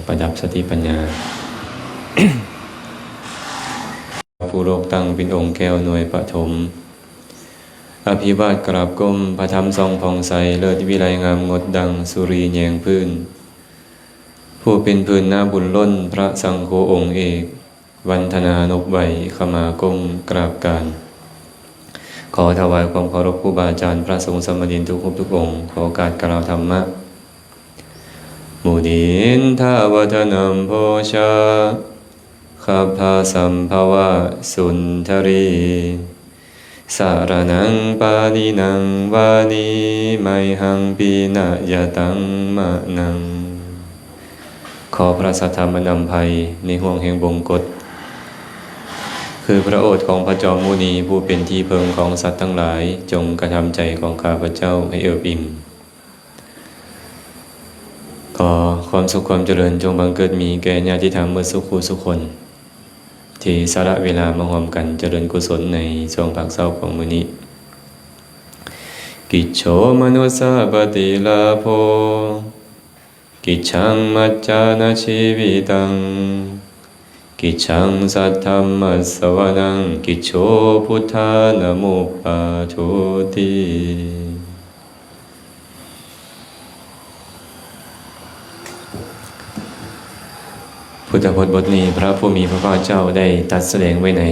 ປະດັບສະຕິປັນຍາ. ຜູ້ລົກຕັ້ງເປັນອົງແກ້ວໜ່ວຍປະຖົມ ອະພິວາດກາບກົ້ມ ພະທຳສ່ອງຜ່ອງໃສ ເລີດວິໄລງາມງົດດັ່ງສຸຣີແຍງພື້ນ ຜູ້ເປັນພື້ນນາບຸນລົ້ນ ພະສັງໂຄອົງເອກ ວັນທະນານົບໄຫວ້ ຂະມາກົ້ມກາບການ. ຂໍຖວາຍຄວາມເຄົາລົບຄູບາອາຈານ ພະສົງສາມະເນນທຸກຮູບທຸກອົງ. ຂໍໂອກາດກ່າວທຳມະ. ມຸນິນທາວະທະນັມໂພຊາ ຄັບພະສຳພະວະສຸນທະຣີ ສະລະນັງປານິນັງວານີ ໄມຫັງປິນະຍະຕັງມະນັງ. ຂໍພະສັດທຳອັນອຳໄພໃນຫ່ວງແຫ່ງບົງກົດ ຄືພະໂອດຂອງພະຈອມມຸນີ ຜູ້ເປັນທີ່ເພິ່ງຂອງສັດທັງຫຼາຍ ຈົ່ງກະທຳໃຈຂອງຂ້າພະເຈົ້າໃຫ້ເອິບອີ່ມ. ຂໍຄວາມສຸກຄວາມຈະເລີນຈົ່ງບັງເກີດມີແກ່ຍາດຕິທຳໝົດສູ່ຄູ່ສູ່ຄົນ ທີ່ສະຫຼະເວລາມາຮ່ວມກັນຈະເລີນກຸສົນໃນຊ່ວງພາກເຊົ້າຂອງມື້ນີ້. ກິດໂສມະນຸດສະປະຕິລາໂພ ກິດຊັງມັດຈານະຊີວິຕັງ ກິດຊັງສັດທຳມັດສະວະນັງ ກິດໂສພຸດທານະມຸບປາໂທຕິ. ພຸດທະພົດບົດນີ້ ພະຜູ້ມີພະພາກເຈົ້າໄດ້ຕັດສະແດງໄວ້ໃນ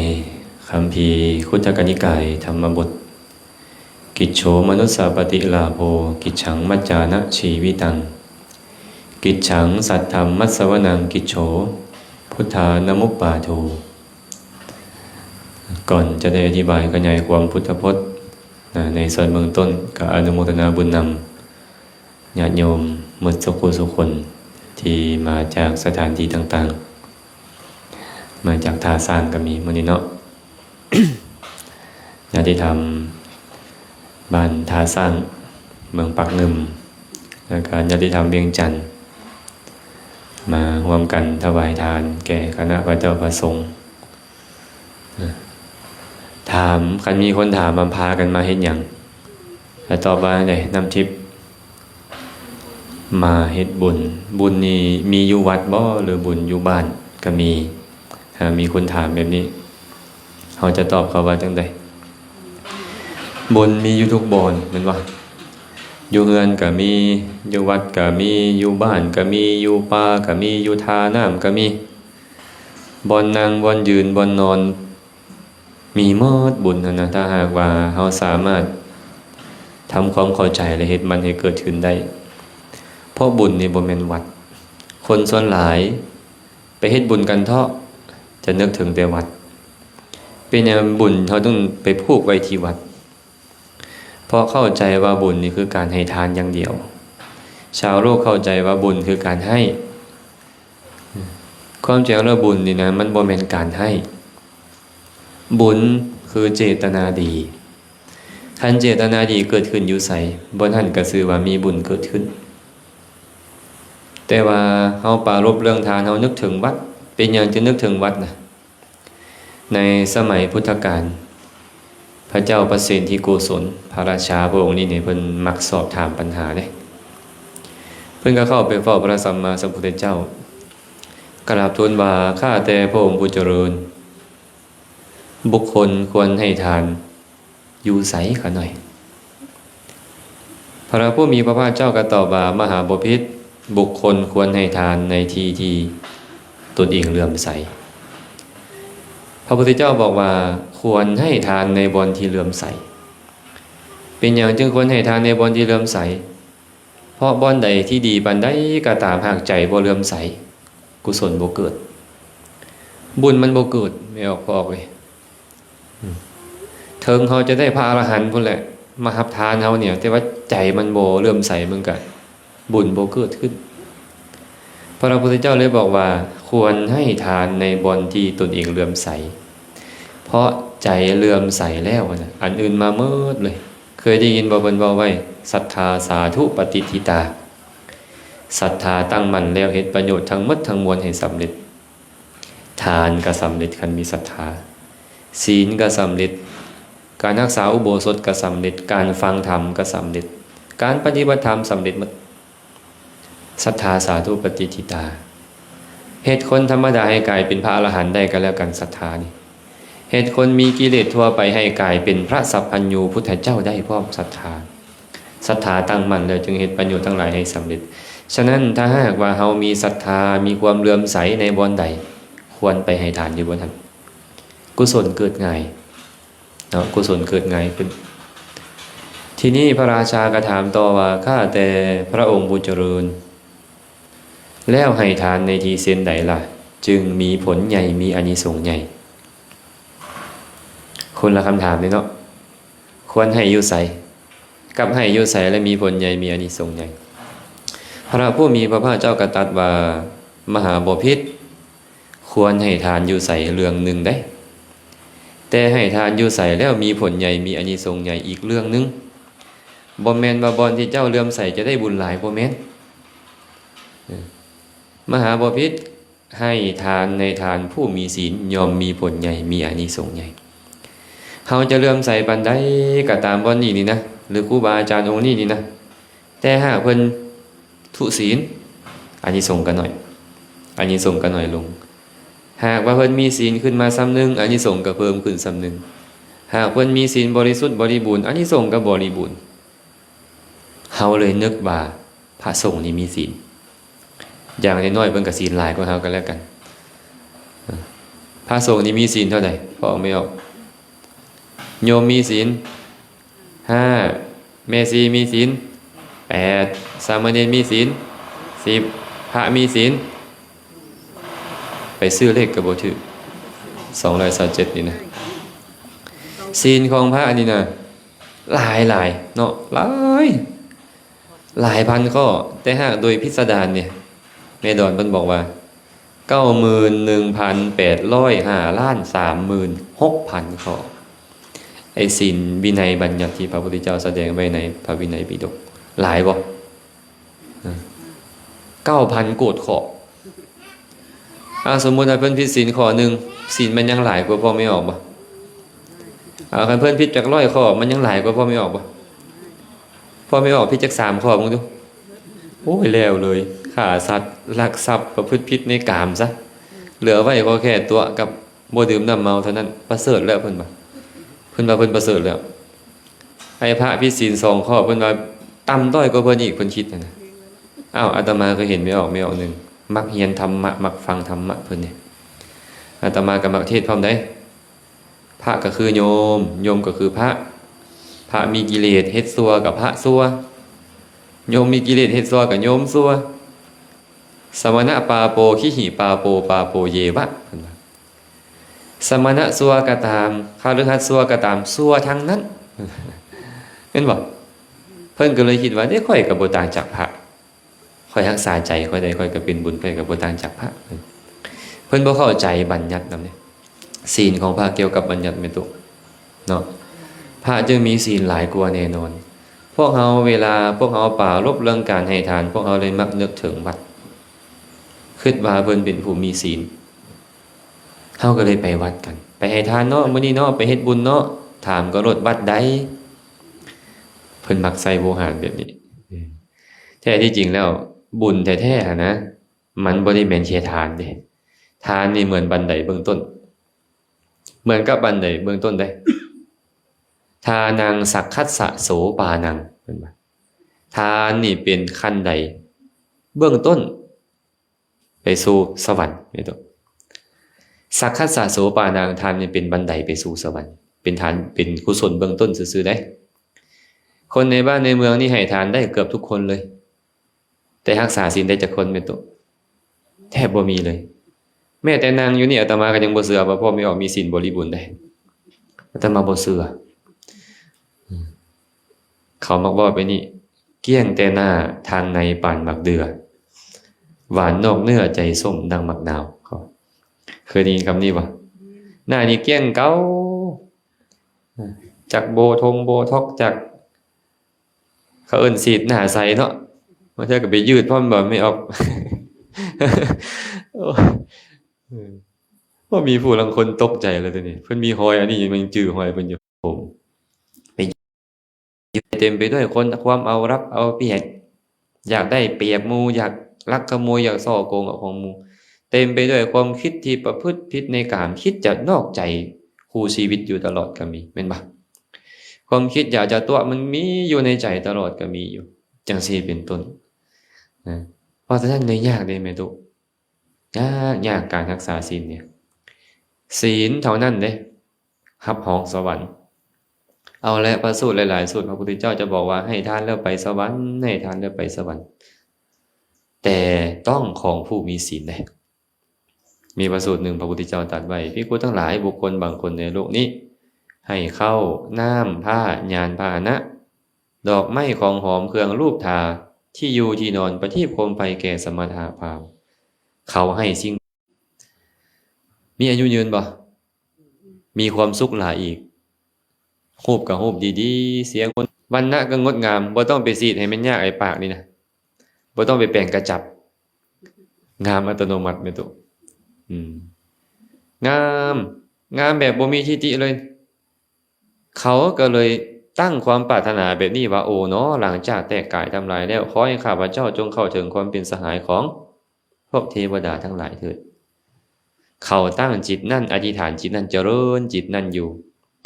ຄຳພີຄຸດທະກະນິກາຍທຳມະບົດ ກິດໂສມະນຸດສະປະຕິລາໂພ ກິດຊັງມັດຈານະຊີວິຕັງ ກິດຊັງສັດທຳມັດສະວະນັງ ກິດໂສພຸດທານະມຸບປາໂທ. ກ່ອນຈະໄດ້ອະທິບາຍຂະຫຍາຍຄວາມພຸດທະພົດ ໃນສ່ວນເບື້ອງຕົ້ນ ກໍອະນຸໂມທະນາບຸນນຳຍາດໂຍມໝົດສູ່ຄູ່ສູ່ຄົນ ທີ່ມາຈາກສະຖານທີ່ຕ່າງໆ ມາຈາກທ່າຊ້າງກໍມີມື້ນີ້ເນາະ. ຍາດຕິທຳບ້ານທ່າຊ້າງ ເມືອງປາກງື່ມ ແລ້ວກະຍາດຕິທຳວຽງຈັນ ມາຮ່ວມກັນຖວາຍທານແກ່ຄະນະພະເຈົ້າພະສົງ. ຖາມ ຄັນມີຄົນຖາມວ່າພາກັນມາເຮັດຫຍັງ ໃຫ້ຕອບວ່າໃດ? ນ້ຳທິບ ມາເຮັດບຸນ. ບຸນນີ້ມີຢູ່ວັດບໍ່ ຫຼື ບຸນຢູ່ບ້ານກໍມີ? ຫາກມີຄົນຖາມແບບນີ້ ເຮົາຈະຕອບເຂົາວ່າຈັ່ງໃດ? ບຸນມີຢູ່ທຸກບ່ອນແມ່ນບໍ່? ຢູ່ເຮືອນກໍມີ, ຢູ່ວັດກໍມີ, ຢູ່ບ້ານກໍມີ, ຢູ່ປ່າກໍມີ, ຢູ່ທ່ານ້ຳກໍມີ, ບ່ອນນັ່ງ, ບ່ອນຢືນ, ບ່ອນນອນ, ມີໝົດບຸນຫັ້ນນະ ຖ້າຫາກວ່າເຮົາສາມາດທຳຄວາມເຂົ້າໃຈ ແລະ ເຮັດມັນໃຫ້ເກີດຂຶ້ນໄດ້. ເພາະບຸນນີ້ບໍ່ແມ່ນວັດ. ຄົນສ່ວນຫຼາຍໄປເຮັດບຸນກັນເທາະ ຈະນຶກເຖິງແຕ່ວັດ. ເປັນຫຍັງບຸນເຮົາຈຶ່ງໄປຜູກໄວ້ທີ່ວັດ? ເພາະເຂົ້າໃຈວ່າບຸນນີ້ຄືການໃຫ້ທານຢ່າງດຽວ. ຊາວໂລກເຂົ້າໃຈວ່າບຸນຄືການໃຫ້. ຄວາມຈິງແລ້ວບຸນນີ້ນະ ມັນບໍ່ແມ່ນການໃຫ້. ບຸນຄືເຈດຕະນາດີ. ຄັນເຈດຕະນາດີເກີດຂຶ້ນຢູ່ໃສ, ບ່ອນນັ້ນກໍຊື່ວ່າມີບຸນເກີດຂຶ້ນ. ແຕ່ວ່າເຮົາປາລົບເລື່ອງທານ, ເຮົານຶກເຖິງວັດ. ເປັນຫຍັງຈຶ່ງນຶກເຖິງວັດນະ? ໃນສະໄໝພຸດທະການ ພະເຈົ້າປະເສນທິໂກສົນ ພະລາຊາພະອົງນີ້ນີ້ ເພິ່ນມັກສອບຖາມປັນຫາເດ້. ເພິ່ນກໍເຂົ້າໄປເຝົ້າພະສຳມາສຳພຸດທະເຈົ້າ ກະລາບທູນວ່າ ຂ້າແຕ່ພະອົງຜູ້ຈະເລີນ, ບຸກຄົນຄວນໃຫ້ທານຢູ່ໃສຂະໜ້ອຍ? ພະຜູ້ມີພະພາກເຈົ້າກໍຕອບວ່າ ມະຫາບໍພິດ, ບຸກຄົນຄວນໃຫ້ທານໃນທີ່ທີ່ຕົນເອງເຫຼື້ອມໃສ. ພະພຸດທະເຈົ້າບອກວ່າ ຄວນໃຫ້ທານໃນບ່ອນທີ່ເຫຼື້ອມໃສ. ເປັນຫຍັງຈຶ່ງຄວນໃຫ້ທານໃນບ່ອນທີ່ເຫຼື້ອມໃສ? ເພາະບ່ອນໃດທີ່ດີປານໃດກໍຕາມ ຫາກໃຈບໍ່ເຫຼື້ອມໃສ, ກຸສົນບໍ່ເກີດ, ບຸນມັນບໍ່ເກີດ. ແມ່ອອກ ພໍ່ອອກເອີຍ. ເຖິງເຮົາຈະໄດ້ພະອະລະຫັນພຸ້ນແຫຼະ ມາຮັບທານເຮົານີ້, ແຕ່ວ່າໃຈມັນບໍ່ເຫຼື້ອມໃສ, ມັນກະບຸນບໍ່ເກີດຂຶ້ນ. ພະພຸດທະເຈົ້າເລີຍບອກວ່າ ຄວນໃຫ້ທານໃນບ່ອນທີ່ຕົນເອງເຫຼື້ອມໃສ, ເພາະໃຈເຫຼື້ອມໃສແລ້ວນະ ອັນອື່ນມາໝົດເລີຍ. ເຄີຍໄດ້ຍິນບໍ່ເພິ່ນເວົ້າໄວ້? ສັດທາສາທຸປະຕິດຖິຕາ. ສັດທາຕັ້ງໝັ້ນແລ້ວເຮັດປະໂຫຍດທັງໝົດທັງມວນໃຫ້ສຳເລັດ. ທານກໍສຳເລັດ ຄັນມີສັດທາ, ศีນກໍສຳເລັດ, ການຮັກສາອຸໂບສົດກໍສຳເລັດ, ການຟັງທຳກໍສຳເລັດ, ການປະຕິບັດທຳສຳເລັດໝົດ. ສັດທາສາທຸປະຕິດຖິຕາ. ເຮັດຄົນທຳມະດາໃຫ້ກາຍເປັນພະອະລະຫັນໄດ້ກໍແລ້ວກັນ ສັດທານີ້. ເຮັດຄົນມີກິເລດທົ່ວໄປໃຫ້ກາຍເປັນພະສັບພັນຍູພຸດທະເຈົ້າໄດ້ພ້ອມ ສັດທາ. ສັດທາຕັ້ງໝັ້ນແລ້ວຈຶ່ງເຮັດປະໂຫຍດທັງຫຼາຍໃຫ້ສຳເລັດ. ສະນັ້ນ ຖ້າຫາກວ່າເຮົາມີສັດທາ ມີຄວາມເຫຼື້ອມໃສໃນບ່ອນໃດ, ຄວນໄປໃຫ້ທານຢູ່ບ່ອນນັ້ນ. ກຸສົນເກີດງ່າຍ. ເນາະ ກຸສົນເກີດງ່າຍຂຶ້ນ. ທີນີ້ພະລາຊາກໍຖາມຕໍ່ວ່າ ຂ້າແຕ່ພະອົງຜູ້ຈະເລີນ, ແລ້ວໃຫ້ທານໃນທີ່ເຊັ່ນໃດລະ ຈຶ່ງມີຜົນໃຫຍ່ ມີອານິສົງໃຫຍ່? ຄົນລະຄຳຖາມເດ້ເນາະ. ຄວນໃຫ້ຢູ່ໃສ? ກັບໃຫ້ຢູ່ໃສ ແລະ ມີຜົນໃຫຍ່ ມີອານິສົງໃຫຍ່? ພະຜູ້ມີພະພາກເຈົ້າກໍຕັດວ່າ ມະຫາບໍພິດ, ຄວນໃຫ້ທານຢູ່ໃສເລື່ອງໜຶ່ງເດ້, ແຕ່ໃຫ້ທານຢູ່ໃສແລ້ວມີຜົນໃຫຍ່ ມີອານິສົງໃຫຍ່ອີກເລື່ອງໜຶ່ງ. ບໍ່ແມ່ນວ່າບ່ອນທີ່ເຈົ້າເຫຼື້ອມໃສຈະໄດ້ບຸນຫຼາຍ, ບໍ່ແມ່ນ. ເອີ ມະຫາບໍພິດ, ໃຫ້ທານໃນທ່ານຜູ້ມີສິນ ຍ່ອມມີຜົນໃຫຍ່ ມີອານິສົງໃຫຍ່. ເຮົາຈະເຫຼື້ອມໃສປານໃດກໍຕາມ ບ່ອນນີ້ນີ້ນະ ຫຼື ຄູບາອາຈານອົງນີ້ນີ້ນະ, ແຕ່ຫາກເພິ່ນທຸສິນ, ອານິສົງກໍໜ້ອຍ, ອານິສົງກໍໜ້ອຍລົງ. ຫາກວ່າເພິ່ນມີສິນຂຶ້ນມາສ່ຳໜຶ່ງ, ອານິສົງກໍເພີ່ມຂຶ້ນສ່ຳໜຶ່ງ. ຫາກເພິ່ນມີສິນບໍລິສຸດບໍລິບູນ, ອານິສົງກໍບໍລິບູນ. ເຮົາເລີຍນຶກວ່າພະສົງນີ້ມີສິນ. ຢ່າງນ້ອຍໆເພິ່ນກໍສິນຫຼາຍກວ່າເຮົາກໍແລ້ວກັນ. ພະສົງນີ້ມີສິນເທົ່າໃດ? ພໍອອກໄມ່ອອກ? ໂຍມມີສິນ ຫ້າ, ແມ່ຊີມີສິນ ແປດ, ສາມະເນນມີສິນ ສິບ, ພະມີສິນ ໄປຊື້ເລກກໍບໍ່ຖືກ ສອງຮ້ອຍຊາວເຈັດນີ້ນະ. ສິນຂອງພະນີ້ນະ ຫຼາຍໆເນາະ ຫຼາຍ ຫຼາຍພັນຂໍ້, ແຕ່ຫາກໂດຍພິດສະດານນີ້ ແມ່ດອນເພິ່ນບອກວ່າ ເກົ້າໝື່ນໜຶ່ງພັນແປດຮ້ອຍຫ້າລ້ານສາມໝື່ນຫົກພັນຂໍ້. ໄອ້ສິນວິໄນບັນຍັດທີ່ພະພຸດທະເຈົ້າສະແດງໄວ້ໃນພະວິໄນປິດົກ ຫຼາຍບໍ່? ເກົ້າພັນໂກດຂໍ້. ອາ ສົມມຸດວ່າເພິ່ນຜິດສິນຂໍ້ໜຶ່ງ, ສິນມັນຍັງຫຼາຍກວ່າພໍ່ແມ່ອອກບໍ່? ເອົາ ຄັນເພິ່ນຜິດຈັກຮ້ອຍຂໍ້ ມັນຍັງຫຼາຍກວ່າພໍ່ແມ່ອອກບໍ່? ພໍ່ແມ່ອອກຜິດຈັກສາມຂໍ້ເບິ່ງດູ. ໂອ້ຍ ແລ້ວເລີຍ, ຂ້າສັດ, ລັກຊັບ, ປະພຶດຜິດໃນກາມຊະ, ເຫຼືອໄວ້ກໍແຄ່ຕົວະກັບບໍ່ດື່ມນ້ຳເມົາເທົ່ານັ້ນ, ປະເສີດແລ້ວເພິ່ນວ່າ. ເພິ່ນວ່າເພິ່ນປະເສີດແລ້ວ. ໄອ້ພະຜິດສິນສອງຂໍ້ ເພິ່ນວ່າຕ່ຳຕ້ອຍກວ່າເພິ່ນອີກ, ເພິ່ນຄິດຫັ້ນນະ. ອ້າວ ອາດຕະມາກໍເຫັນແມ່ອອກ, ແມ່ອອກໜຶ່ງ ມັກຮຽນທຳມະ, ມັກຟັງທຳມະເພິ່ນນີ້. ອາດຕະມາກໍມັກເທດພ້ອມໃດ໋. ພະກໍຄືໂຍມ, ໂຍມກໍຄືພະ. ພະມີກິເລດເຮັດຊົ່ວກໍພະຊົ່ວ, ໂຍມມີກິເລດເຮັດຊົ່ວກໍໂຍມຊົ່ວ. ສະມະນະປາໂປ ຄີຫິປາໂປ ປາໂປເຍວະ ເພິ່ນວ່າ. ສະມະນະຊົ່ວກໍຕາມ, ຄະລືຮັດຊົ່ວກໍຕາມ, ຊົ່ວທັງນັ້ນ ແມ່ນບໍ່? ເພິ່ນກໍເລີຍຄິດວ່າ ເດ້ ຂ້ອຍກໍບໍ່ຕ່າງຈາກພະ, ຂ້ອຍຮັກສາໃຈຂ້ອຍໄດ້, ຂ້ອຍກໍເປັນບຸນ, ຂ້ອຍກໍບໍ່ຕ່າງຈາກພະ. ເພິ່ນບໍ່ເຂົ້າໃຈບັນຍັດນຳເດ້, ສິນຂອງພະກ່ຽວກັບບັນຍັດແມ່ນຕົວເນາະ, ພະຈຶ່ງມີສິນຫຼາຍກວ່າແນ່ນອນ. ພວກເຮົາ ເວລາພວກເຮົາປາລົບເລື່ອງການໃຫ້ທານ, ພວກເຮົາເລີຍມັກນຶກເຖິງວັດ, ຄິດວ່າເພິ່ນເປັນຜູ້ມີສິນ. ເຮົາກໍເລີຍໄປວັດກັນ, ໄປໃຫ້ທານເນາະ, ມື້ນີ້ເນາະ, ໄປເຮັດບຸນເນາະ, ຖາມກໍໂລດ ວັດໃດ? ເພິ່ນມັກໃຊ້ໂວຫານແບບນີ້. ແທ້ທີ່ຈິງແລ້ວ ບຸນແທ້ໆຫັ້ນນະ ມັນບໍ່ໄດ້ແມ່ນແຄ່ທານເດ້. ທານນີ້ເໝືອນບັນໄດເບື້ອງຕົ້ນ, ເໝືອນກັບບັນໄດເບື້ອງຕົ້ນເດ້. ທານັງ ສັກຂັດສະ ໂສປານັງ ເພິ່ນວ່າ. ທານນີ້ເປັນຂັ້ນໄດເບື້ອງຕົ້ນ ໄປສູ່ສະຫວັນ ແມ່ນບໍ່? ສັກຂັດສະ ໂສປານັງ, ທານນີ້ເປັນບັນໄດໄປສູ່ສະຫວັນ, ເປັນທານ, ເປັນກຸສົນເບື້ອງຕົ້ນຊື່ໆເດ້. ຄົນໃນບ້ານໃນເມືອງນີ້ໃຫ້ທານໄດ້ເກືອບທຸກຄົນເລີຍ, ແຕ່ຮັກສາສິນໄດ້ຈັກຄົນແມ່ນໂຕ? ແທບບໍ່ມີເລີຍ. ແມ້ແຕ່ນັ່ງຢູ່ນີ້ ອາດຕະມາກໍຍັງບໍ່ເຊື່ອວ່າພໍ່ແມ່ອອກມີສິນບໍລິບູນໄດ໋. ອາດຕະມາບໍ່ເຊື່ອ. ເຂົາມັກເວົ້າແບບນີ້, ກ້ຽງແຕ່ໜ້າ, ທາງໃນປານໝາກເດື່ອ, ຫວານນອກເນື້ອ, ໃຈສົ້ມດັ່ງໝາກນາວ. ເຂົາເຄີຍໄດ້ຍິນຄຳນີ້ບໍ່? ໜ້ານີ້ກ້ຽງເກົ່າ, ຈັກໂບທົງໂບທັອກ, ຈັກ ເຂົາເອີ້ນສີດໜ້າໃສເນາະ, ບາງເທື່ອກໍໄປຍືດພ້ອມບໍ່ແມ່ນອອກ. ໂອ້ຍ ເອີ ບໍ່ມີຜູ້ລາງຄົນຕົກໃຈແລ້ວ ໂຕນີ້ ເພິ່ນມີຮອຍອັນນີ້ ຍັງຈື່ຮອຍເພິ່ນຢູ່. ໂອ້ ໄປເຕັມໄປດ້ວຍຄົນ ຄວາມເອົາລັດເອົາປຽບ, ຢາກໄດ້ປຽບໝູ່, ຢາກລັກຂະໂມຍ, ຢາກສໍ້ໂກງເອົາຂອງໝູ່. ເຕັມໄປດ້ວຍຄວາມຄິດທີ່ປະພຶດຜິດໃນກາມ, ຄິດຈະນອກໃຈຄູ່ຊີວິດຢູ່ຕະຫຼອດກໍມີ ແມ່ນບໍ່? ຄວາມຄິດຢາກຈະຕົວະມັນມີຢູ່ໃນໃຈຕະຫຼອດກໍມີຢູ່ ຈັ່ງຊີ້ເປັນຕົ້ນນະ. ເພາະສະນັ້ນເລີຍຍາກເດ້ແມ່ຕຸ, ຍາກ, ຍາກການຮັກສາສິນນີ້. ສິນເທົ່ານັ້ນເດ້ ຮັບຮອງສະຫວັນ. ເອົາແຫຼະ ພະສູດຫຼາຍໆສູດ ພະພຸດທະເຈົ້າຈະບອກວ່າ ໃຫ້ທານແລ້ວໄປສະຫວັນ, ໃຫ້ທານແລ້ວໄປສະຫວັນ, ແຕ່ຕ້ອງຂອງຜູ້ມີສິນເດ້. ມີພະສູດໜຶ່ງ ພະພຸດທະເຈົ້າຕັດໄວ້, ພິກຂຸທັງຫຼາຍ, ບຸກຄົນບາງຄົນໃນໂລກນີ້ ໃຫ້ເຂົ້າ, ນ້ຳ, ຜ້າ, ຍານພາຫະນະ, ດອກໄມ້, ຂອງຫອມ, ເຄື່ອງລູບທາ, ທີ່ຢູ່ທີ່ນອນ, ປະທີບໂຄມໄຟແກ່ສະມັດທະພາວ. ເຂົາໃຫ້ສິ່ງ ມີອາຍຸຍືນບໍ່? ມີຄວາມສຸກຫຼາຍອີກ. ຮູບກໍຮູບດີໆ, ສຽງຄົນ, ວັນນະກໍງົດງາມ, ບໍ່ຕ້ອງໄປສີດໃຫ້ມັນຍາກ ໄອ້ປາກນີ້ນະ, ບໍ່ຕ້ອງໄປແປງກະຈັບ, ງາມອັດຕະໂນມັດແມ່ຕຸ. ອືມ ງາມ, ງາມແບບບໍ່ມີທິຕິເລີຍ. ເຂົາກໍເລີຍຕັ້ງຄວາມປາດຖະໜາແບບນີ້ວ່າ ໂອເນາະ, ຫຼັງຈາກແຕກກາຍທຳລາຍແລ້ວ, ຂໍໃຫ້ຂ້າພະເຈົ້າຈົ່ງເຂົ້າເຖິງຄວາມເປັນສະຫາຍຂອງພວກເທວະດາທັງຫຼາຍເຖີດ. ເຂົາຕັ້ງຈິດນັ້ນ, ອະທິຖານຈິດນັ້ນ, ຈະເລີນຈິດນັ້ນຢູ່,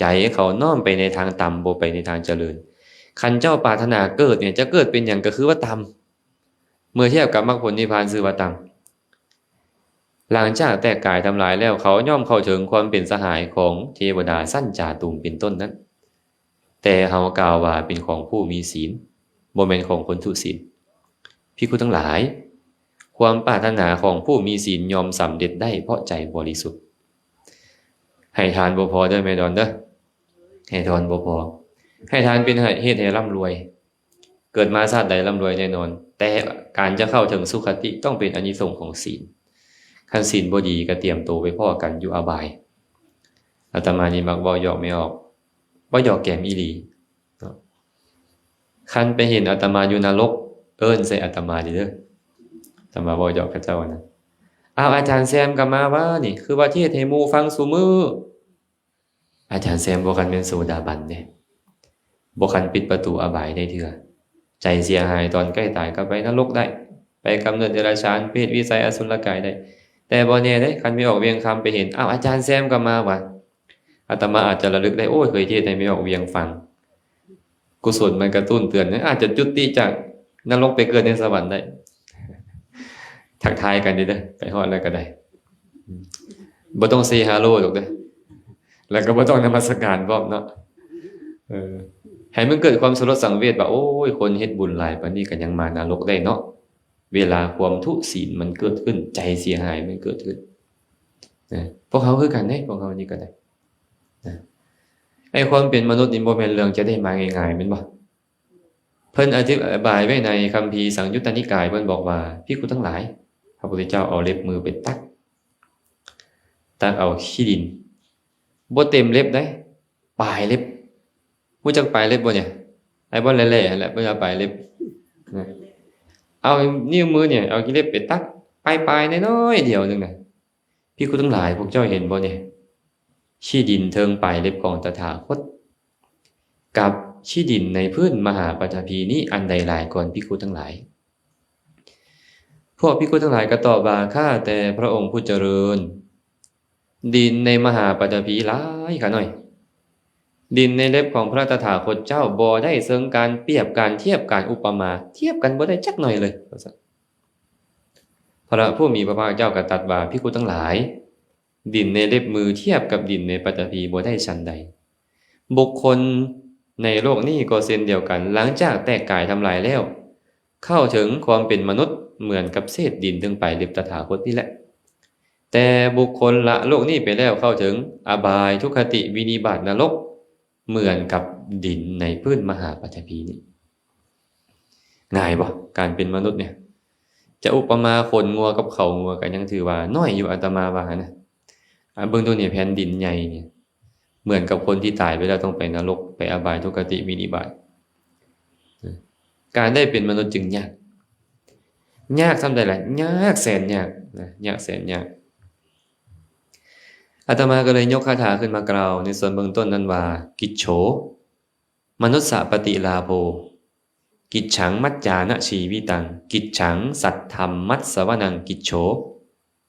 ໃຈເຂົານ້ອມໄປໃນທາງຕ່ຳ, ບໍ່ໄປໃນທາງຈະເລີນ. ຄັນເຈົ້າປາດຖະໜາເກີດນີ້, ຈະເກີດເປັນຫຍັງກໍຄືວ່າຕ່ຳ. ເມື່ອທຽບກັບມັກຜົນນິບພານ ຊື່ວ່າຕ່ຳ. ຫຼັງຈາກແຕກກາຍທຳລາຍແລ້ວ, ເຂົາຍ່ອມເຂົ້າເຖິງຄວາມເປັນສະຫາຍຂອງເທວະດາຊັ້ນຈາຕຸມເປັນຕົ້ນນັ້ນ, ແຕ່ເຮົາກ່າວວ່າເປັນຂອງຜູ້ມີສິນ, ບໍ່ແມ່ນຂອງຄົນທຸສິນ. ພິກຂຸທັງຫຼາຍ, ຄວາມປາດຖະໜາຂອງຜູ້ມີສິນຍ່ອມສຳເລັດໄດ້ເພາະໃຈບໍລິສຸດ. ໃຫ້ທານບໍ່ພໍເດີແມ່ດອນເດີ, ໃຫ້ທານບໍ່ພໍ. ໃຫ້ທານເປັນເຫດໃຫ້ລ່ຳລວຍ. ເກີດມາຊາດໃດລ່ຳລວຍແນ່ນອນ, ແຕ່ການຈະເຂົ້າເຖິງສຸຄະຕິຕ້ອງເປັນອານິສົງຂອງສິນ. ຄັນສິນບໍ່ດີກໍຕຽມໂຕໄປພໍ້ກັນຢູ່ອະບາຍ. ອາດຕະມານີ້ມັກເວົ້າຫຍອກແມ່ອອກ, ເວົ້າຫຍອກແກມອີ່ຫຼີເນາະ. ຄັນໄປເຫັນອາດຕະມາຢູ່ນະລົກ, ເອີ້ນໃສ່ອາດຕະມາເດີ. ອາດຕະມາເວົ້າຫຍອກເຂົາເຈົ້ານະ. ອ້າວ, ອາຈານແຊມກໍມາຫວານີ້, ຄືວ່າເທດໃຫ້ໝູ່ຟັງຊຸມື້. ອາຈານແຊມບໍ່ຄັນແມ່ນໂສດາບັນເດ້, ບໍ່ຄັນປິດປະຕູອະບາຍໄດ້ເທື່ອ. ໃຈເສຍຫາຍຕອນໃກ້ຕາຍກໍໄປນະລົກໄດ້, ໄປກຳເນີດເດຍລະສານ, ເປດ, ວິໄສ, ອະສຸລະກາຍໄດ້, ແຕ່ບໍ່ແນ່ເດ້, ຄັນແມ່ອອກວຽງຄຳໄປເຫັນ, ອ້າວ, ອາຈານແຊມກໍມາຫວາ. ອາດຕະມາອາດຈະລະລຶກໄດ້, ໂອ້ຍ, ເຄີຍເທດໃຫ້ແມ່ອອກວຽງຟັງ. ກຸສົນມັນກະຕຸ້ນເຕືອນ, ອາດຈະຈຸຕິຈາກນະລົກໄປເກີດໃນສະຫວັນໄດ້. ທັກທາຍກັນເດີ, ໄປຮອດແລ້ວກໍໄດ້. ບໍ່ຕ້ອງເຊຮາໂລດອກເດີ, ແລ້ວກໍບໍ່ຕ້ອງນະມັດສະການພ້ອມເນາະ. ເອີ, ໃຫ້ມັນເກີດຄວາມສະຫຼົດສັງເວດວ່າ, ໂອ້ຍ, ຄົນເຮັດບຸນຫຼາຍປານນີ້ກໍຍັງມານະລົກໄດ້ເນາະ. ເວລາຄວາມທຸສິນມັນເກີດຂຶ້ນ, ໃຈເສຍຫາຍມັນເກີດຂຶ້ນນະ. ພວກເຮົາຄືກັນເດ້, ພວກເຮົານີ້ກໍໄດ້ນະ. ໄອ້ຄວາມເປັນມະນຸດນີ້ບໍ່ແມ່ນເລື່ອງຈະໄດ້ມາງ່າຍໆ, ແມ່ນບໍ່? ເພິ່ນອະທິບາຍໄວ້ໃນຄຳພີສັງຍຸດຕະນິກາຍ, ເພິ່ນບອກວ່າ, ພິກຂຸທັງຫຼາຍ, ພະພຸດທະເຈົ້າເອົາເລັບມືໄປຕັກ, ຕັກເອົາຂີ້ດິນ, ບໍ່ເຕັມເລັບໃດ, ປາຍເລັບ. ຮູ້ຈັກປາຍເລັບບໍ່ນີ້? ໄອ້ບ່ອນແຫຼະໆຫັ້ນແຫຼະ, ເພິ່ນວ່າປາຍເລັບນະ. ເອົານິ້ວມືນີ້, ເອົາເລັບໄປຕັກປາຍໆນ້ອຍໆດຽວໜຶ່ງນະ. ພິກຂຸທັງຫຼາຍ, ພວກເຈົ້າເຫັນບໍ່ນີ້? ຂີ້ດິນເທິງປາຍເລັບຂອງຕະຖາຄົດ ກັບຂີ້ດິນໃນພື້ນມະຫາປະຖະພີນີ້, ອັນໃດຫຼາຍກ່ອນ, ພິກຂຸທັງຫຼາຍ? ພວກພິກຂຸທັງຫຼາຍກໍຕອບວ່າ, ຂ້າແຕ່ພະອົງຜູ້ຈະເລີນ, ດິນໃນມະຫາປະຖະພີຫຼາຍຂ້ານ້ອຍ. ດິນໃນເລັບຂອງພະຕະຖາຄົດເຈົ້າບໍ່ໄດ້ເຊິ່ງການປຽບ, ການທຽບ, ການອຸປະມາ, ທຽບກັນບໍ່ໄດ້ຈັກໜ້ອຍເລີຍ. ພະຜູ້ມີພະພາກເຈົ້າກໍຕັດວ່າ, ພິກຂຸທັງຫຼາຍ, ດິນໃນເລັບມືທຽບກັບດິນໃນປະຖະພີບໍ່ໄດ້ສັນໃດ. ບຸກຄົນໃນໂລກນີ້ກໍເຊັ່ນດຽວກັນ, ຫຼັງຈາກແຕກກາຍທຳລາຍແລ້ວ, ເຂົ້າເຖິງຄວາມເປັນມະນຸດເໝືອນກັບເສດດິນເທິງປາຍເລັບຕະຖາຄົດນີ້ແຫຼະ. ແຕ່ບຸກຄົນລະໂລກນີ້ໄປແລ້ວ, ເຂົ້າເຖິງອະບາຍ, ທຸກຄະຕິ, ວິນິບາດ, ນະລົກ, ເໝືອນກັບດິນໃນພື້ນມະຫາປະຖະພີນີ້. ງ່າຍບໍ່ ການເປັນມະນຸດນີ້? ຈະອຸປະມາຂົນງົວກັບເຂົາງົວກໍຍັງຖືວ່ານ້ອຍຢູ່, ອາດຕະມາວ່ານະ. ອາ, ເບິ່ງໂຕນີ້, ແຜ່ນດິນໃຫຍ່ນີ້ ເໝືອນກັບຄົນທີ່ຕາຍໄປແລ້ວຕ້ອງໄປນະລົກ, ໄປອະບາຍ, ທຸກຄະຕິ, ວິນິບາດ. ການໄດ້ເປັນມະນຸດຈຶ່ງຍາກ. ຍາກສ່ຳໃດລະ? ຍາກແສນຍາກນະ, ຍາກແສນຍາກ. ອາດຕະມາກໍເລີຍຍົກຄາຖາຂຶ້ນມາກ່າວໃນສ່ວນເບື້ອງຕົ້ນນັ້ນວ່າ, ກິດໂຊ ມະນຸດສະປະຕິລາໂພ ກິດສັງ ມັດຈານະຊີວິຕັງ ກິດສັງ ສັດທຳ ມັດສະວະນັງ ກິດໂຊ.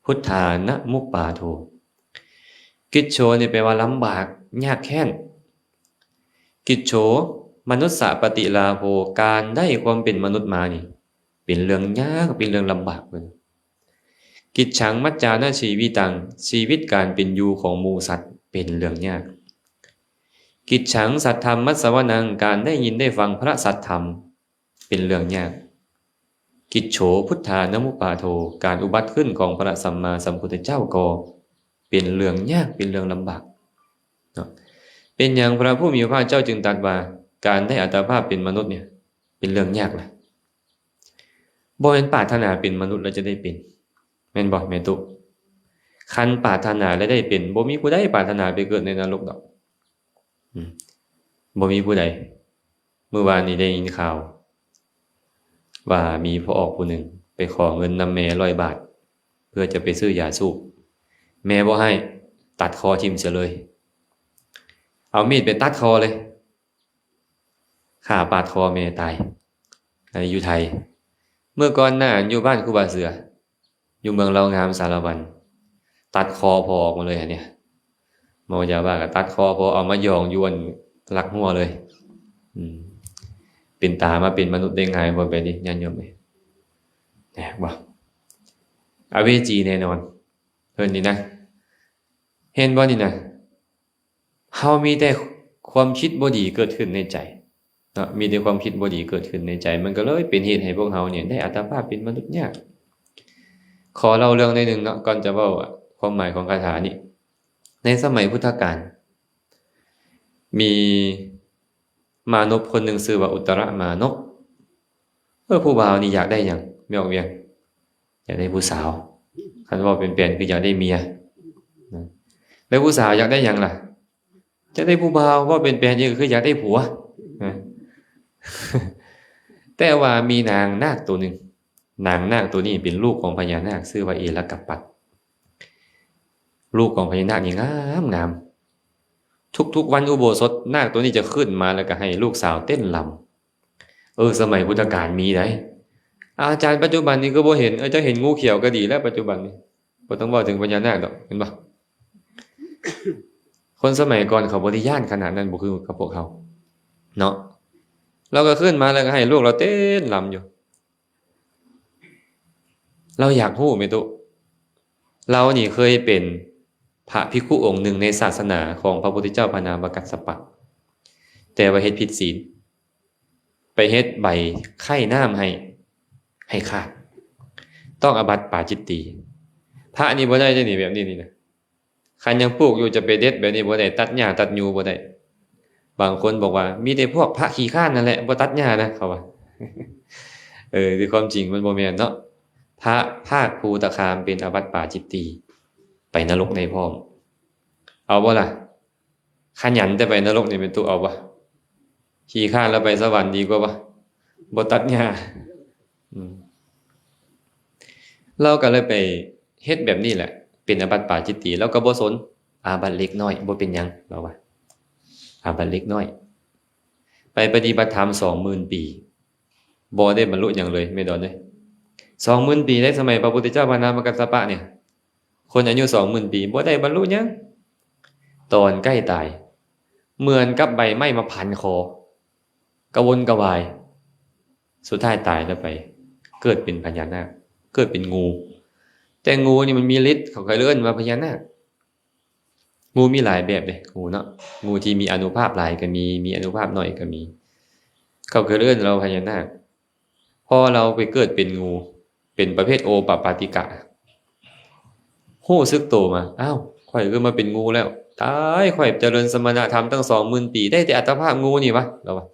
ພຸດທານະມຸບປາໂທ. ກິດໂຊນີ້ແປວ່າລຳບາກ ຍາກແຄ້ນ. ກິດໂຊ ມະນຸດສະປະຕິລາໂພ ການໄດ້ຄວາມເປັນມະນຸດມານີ້ ເປັນເລື່ອງຍາກ ເປັນເລື່ອງລຳບາກເພິ່ນ. ກິດສັງມັດຈານະຊີວິຕັງ ຊີວິດການເປັນຢູ່ຂອງໝູ່ສັດເປັນເລື່ອງຍາກ. ກິດສັງສັດທຳມັດສະວະນັງ ການໄດ້ຍິນໄດ້ຟັງພະສັດທຳ ເປັນເລື່ອງຍາກ. ກິດໂສ ພຸດທານະມຸບປາໂທ ການອຸບັດຂຶ້ນຂອງພະສຳມາສຳພຸດທະເຈົ້າກໍເປັນເລື່ອງຍາກ ເປັນເລື່ອງລຳບາກເນາະ. ເປັນຫຍັງພະຜູ້ມີພະພາກເຈົ້າຈຶ່ງຕັດວ່າ ການໄດ້ອັດຕະພາບເປັນມະນຸດນີ້ເປັນເລື່ອງຍາກລະ? ບໍ່ແມ່ນປາດຖະໜາເປັນມະນຸດແລ້ວຈະໄດ້ເປັນ ແມ່ນບໍ່ແມ່ຕຸ? ຄັນປາດຖະໜາແລ້ວໄດ້ເປັນ ບໍ່ມີຜູ້ໃດປາດຖະໜາໄປເກີດໃນນະລົກດອກ. ອືມ ບໍ່ມີຜູ້ໃດ. ມື້ວານນີ້ໄດ້ຍິນຂ່າວວ່າມີພໍ່ອອກຜູ້ໜຶ່ງໄປຂໍເງິນນຳແມ່ຮ້ອຍບາດ ເພື່ອຈະໄປຊື້ຢາສູບ. ແມ່ບໍ່ໃຫ້ ຕັດຄໍຖິ້ມເສຍເລີຍ. ເອົາມີດໄປຕັດຄໍເລີຍ. ຂ້າປາດຄໍແມ່ຕາຍ. ອັນນີ້ຢູ່ໄທ. ເມື່ອກ່ອນໜ້າຢູ່ບ້ານຄູບາເສືອ ຢູ່ເມືອງເລົ່າງາມ ສາລະວັນ ຕັດຄໍພໍ່ອອກມາເລີຍ ອັນນີ້ ເມົາຢາບ້າກໍຕັດຄໍພໍ່ ເອົາມາຢອງຢູ່ອັນຫຼັກຮົ້ວເລີຍ. ອືມ ເປັນຕາມາເປັນມະນຸດໄດ້ງ່າຍບໍ່ແບບນີ້ ຍາດໂຍມເອີຍ? ແນ່ບໍ່? ອະເວຈີແນ່ນອນ ເພິ່ນນີ້ນະ. ເຫັນບໍ່ນີ້ນະ? ເຮົາມີແຕ່ຄວາມຄິດບໍ່ດີເກີດຂຶ້ນໃນໃຈເນາະ ມີແຕ່ຄວາມຄິດບໍ່ດີເກີດຂຶ້ນໃນໃຈ ມັນກໍເລີຍເປັນເຫດໃຫ້ພວກເຮົານີ້ໄດ້ອັດຕະພາບເປັນມະນຸດຍາກ. ຂໍເລົ່າເລື່ອງໜ້ອຍໜຶ່ງເນາະ ກ່ອນຈະເວົ້າຄວາມໝາຍຂອງຄາຖານີ້. ໃນສະໄໝພຸດທະການ ມີມານົບຄົນໜຶ່ງຊື່ວ່າອຸດຕະລະມານົບ. ເອີ ຜູ້ບ່າວນີ້ຢາກໄດ້ຫຍັງ ແມ່ອອກວຽງ? ຢາກໄດ້ຜູ້ສາວ. ຄັນເວົ້າເປັນແປນຄືຢາກໄດ້ເມຍນະ. ແລ້ວຜູ້ສາວຢາກໄດ້ຫຍັງລະ? ຢາກໄດ້ຜູ້ບ່າວ. ເວົ້າເປັນແປນອີກກໍຄືຢາກໄດ້ຜົວນະ. ແຕ່ວ່າມີນາງນາກໂຕໜຶ່ງ, ນາງນາກໂຕນີ້ເປັນລູກຂອງພະຍານາກ ຊື່ວ່າເອລະກະປັດ. ລູກຂອງພະຍານາກນີ້ງາມໆ. ທຸກໆວັນອຸໂບສົດ ນາກໂຕນີ້ຈະຂຶ້ນມາ ແລ້ວກໍໃຫ້ລູກສາວເຕັ້ນລຳ. ເອີ ສະໄໝພຸດທະການມີໃດ໋. ອາຈານ ປັດຈຸບັນນີ້ຄືບໍ່ເຫັນ. ເອີ ເຈົ້າເຫັນງູຂຽວກໍດີແລ້ວ ປັດຈຸບັນນີ້ ບໍ່ຕ້ອງເວົ້າເຖິງພະຍານາກດອກ ເຫັນບໍ່? ຄົນສະໄໝກ່ອນເຂົາບໍ່ໄດ້ຢ້ານຂະໜາດນັ້ນ ບໍ່ຄືກັບພວກເຮົາເນາະ. ລາວກໍຂຶ້ນມາ ແລ້ວກໍໃຫ້ລູກລາວເຕັ້ນລຳຢູ່. ລາວຢາກຮູ້ແມ່ຕຸ ລາວນີ້ເຄີຍເປັນພະພິກຂຸອົງໜຶ່ງໃນສາສະໜາຂອງພະພຸດທະເຈົ້າພະນາມະກັດສະປະ ແຕ່ວ່າເຮັດຜິດສິນ ໄປເຮັດໃບໄຄ້ນ້ຳໃຫ້ ໃຫ້ຂາດ ຕ້ອງອາບັດປາຈິດຕີ. ພະນີ້ບໍ່ໄດ້ເດ້ນີ້ ແບບນີ້ນີ້ນະ. ຄັນຍັງປູກຢູ່ຈະໄປເດັດແບບນີ້ບໍ່ໄດ້ ຕັດຫຍ້າຕັດຫຍ້າບໍ່ໄດ້. ບາງຄົນບອກວ່າ ມີແຕ່ພວກພະຂີ້ຄ້ານນັ້ນແຫຼະບໍ່ຕັດຫຍ້ານະ ເຂົາວ່າ. ເອີ ຄືຄວາມຈິງມັນບໍ່ແມ່ນເນາະ. ພະພາກພູຕະຄາມເປັນອາບັດປາຈິດຕີ ໄປນະລົກໃນພ້ອມ. ເອົາບໍ່ລະ? ຂະຫຍັນແຕ່ໄປນະລົກນີ້ແມ່ນຕຸ ເອົາບໍ່? ຂີ້ຄ້ານແລ້ວໄປສະຫວັນດີກວ່າບໍ່? ບໍ່ຕັດຫຍ້າ. ອືມ ລາວກໍເລີຍໄປເຮັດແບບນີ້ແຫຼະ ເປັນອາບັດປາຈິດຕີ. ລາວກໍບໍ່ສົນ ອາບັດເລັກນ້ອຍ ບໍ່ເປັນຫຍັງ ລາວວ່າ ອາບັດເລັກນ້ອຍ. ໄປປະຕິບັດທຳສອງໝື່ນປີ ບໍ່ໄດ້ບັນລຸຫຍັງເລີຍ ແມ່ດອນເອີຍ. ສອງໝື່ນປີໃດ໋ ສະໄໝພະພຸດທະເຈົ້າພະນາມະກັດສະປະນີ້ ຄົນອາຍຸສອງໝື່ນປີບໍ່ໄດ້ບັນລຸຫຍັງ. ຕອນໃກ້ຕາຍ ເໝືອນກັບໃບໄມ້ມາພັນຄໍ ກະວົນກະວາຍ. ສຸດທ້າຍຕາຍແລ້ວໄປເກີດເປັນພະຍານາກ ເກີດເປັນງູ. ແຕ່ງູນີ້ມັນມີລິດ ເຂົາກໍເອີ້ນວ່າພະຍານາກ. ງູມີຫຼາຍແບບເດ້ ງູເນາະ. ງູທີ່ມີອານຸພາບຫຼາຍກໍມີ ມີອານຸພາບໜ້ອຍກໍມີ. ເຂົາກໍເອີ້ນວ່າພະຍານາກ. ພໍລາວໄປເກີດເປັນງູ ເປັນປະເພດໂອປະປາຕິກະ ຮູ້ສຶກໂຕມາ ອ້າວ ຂ້ອຍຄືມາເປັນງູແລ້ວ ຕາຍ ຂ້ອຍຈະເລີນສະມະນະທຳຕັ້ງສອງໝື່ນປີ ໄດ້ແຕ່ອັດຕະພາບງູນີ້ຫວາ ລາວວ່າ.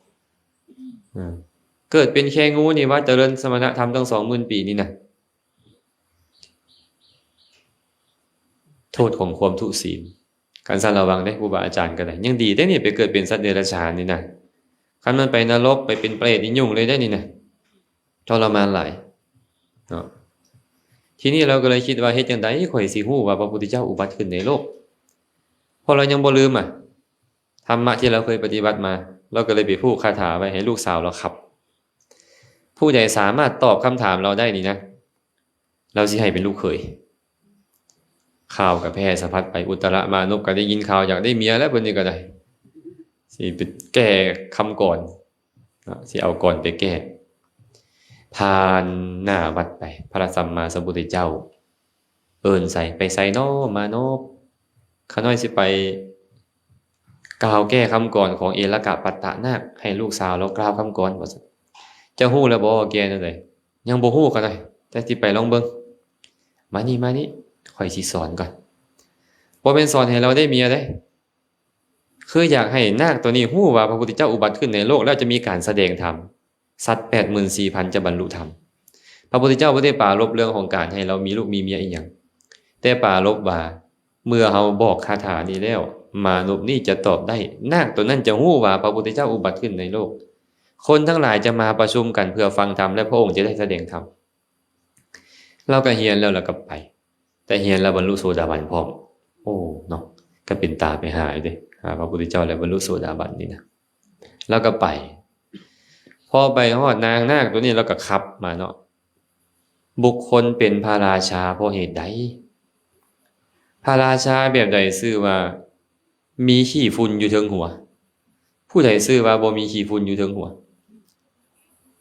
ເກີດເປັນແຄ່ງູນີ້ຫວາ ຈະເລີນສະມະນະທຳຕັ້ງສອງໝື່ນປີນີ້ນະ. ໂທດຂອງຄວາມທຸສິນ. ຄັນຊັ້ນລະວັງເດ້ ຄູບາອາຈານກໍໄດ້. ຍັງດີເດ້ນີ້ ໄປເກີດເປັນສັດເດຍລະສານນີ້ນະ. ຄັນມັນໄປນະລົກ ໄປເປັນເປຣດນີ້ຫຍຸ້ງເລີຍເດ້ນີ້ນະ. ທໍລະມານຫຼາຍເນາະ. ທີນີ້ລາວກໍເລີຍຄິດວ່າ ເຮັດຈັ່ງໃດຂ້ອຍຊິຮູ້ວ່າພະພຸດທະເຈົ້າອຸບັດຂຶ້ນໃນໂລກ? ເພາະລາວຍັງບໍ່ລືມອະ ທຳມະທີ່ລາວເຄີຍປະຕິບັດມາ. ລາວກໍເລີຍໄປຜູກຄາຖາໄວ້ໃຫ້ລູກສາວລາວຂັບ. ຜູ້ໃດສາມາດຕອບຄຳຖາມລາວໄດ້ນີ້ນະ ລາວຊິໃຫ້ເປັນລູກເຂີຍ. ຂ່າວກໍແຜ່ສະພັດໄປ ອຸດຕະລະມານົບກໍໄດ້ຍິນຂ່າວຢາກໄດ້ເມຍແລ້ວ ເພິ່ນນີ້ກໍໄດ້ ຊິໄປແກ້ຄຳກອນເນາະ ຊິເອົາກອນໄປແກ້. ຜ່ານໜ້າວັດໄປ ພະສຳມາສຳພຸດທະເຈົ້າເອີ້ນໃສ່ ໄປໃສນໍມານົບ? ຂ້ານ້ອຍຊິໄປກ່າວແກ້ຄຳກອນຂອງເອລະກະປັດຕະນາກ ໃຫ້ລູກສາວລາວກ່າວຄຳກອນ ວ່າຊັ້ນ. ເຈົ້າຮູ້ແລ້ວບໍ່ວ່າແກ້ແນວໃດ? ຍັງບໍ່ຮູ້ຂ້ານ້ອຍ ແຕ່ຊິໄປລອງເບິ່ງ. ມານີ້ ມານີ້ ຂ້ອຍຊິສອນກ່ອນ. ບໍ່ແມ່ນສອນໃຫ້ລາວໄດ້ເມຍເດ້ ຄືຢາກໃຫ້ນາກຕົວນີ້ຮູ້ວ່າພະພຸດທະເຈົ້າອຸບັດຂຶ້ນໃນໂລກ ແລ້ວຈະມີການສະແດງທຳ ສັດແປດໝື່ນສີ່ພັນຈະບັນລຸທຳ. ພະພຸດທະເຈົ້າບໍ່ໄດ້ປາລົບເລື່ອງຂອງການໃຫ້ລາວມີລູກມີເມຍອີ່ຫຍັງ ແຕ່ປາລົບວ່າ ເມື່ອເຮົາບອກຄາຖານີ້ແລ້ວ ມານົບນີ້ຈະຕອບໄດ້ ນາກຕົວນັ້ນຈະຮູ້ວ່າພະພຸດທະເຈົ້າອຸບັດຂຶ້ນໃນໂລກ ຄົນທັງຫຼາຍຈະມາປະຊຸມກັນເພື່ອຟັງທຳ ແລະ ພະອົງຈະໄດ້ສະແດງທຳ. ລາວກໍຮຽນແລ້ວ ລາວກໍໄປ ແຕ່ຮຽນແລ້ວບັນລຸໂສດາບັນພ້ອມ. ໂອ້ ເນາະ ກໍເປັນຕາໄປຫາຢູ່ເດ້ ຫາພະພຸດທະເຈົ້າແລ້ວບັນລຸໂສດາບັນນີ້ນະ. ລາວກໍໄປ ພໍໄປຮອດນາງນາກຕົວນີ້ ລາວກໍຂັບມາເນາະ. ບຸກຄົນເປັນພະລາຊາເພາະເຫດໃດ? ພະລາຊາແບບໃດຊື່ວ່າມີຂີ້ຝຸ່ນຢູ່ເທິງຫົວ? ຜູ້ໃດຊື່ວ່າບໍ່ມີຂີ້ຝຸ່ນຢູ່ເທິງຫົວ?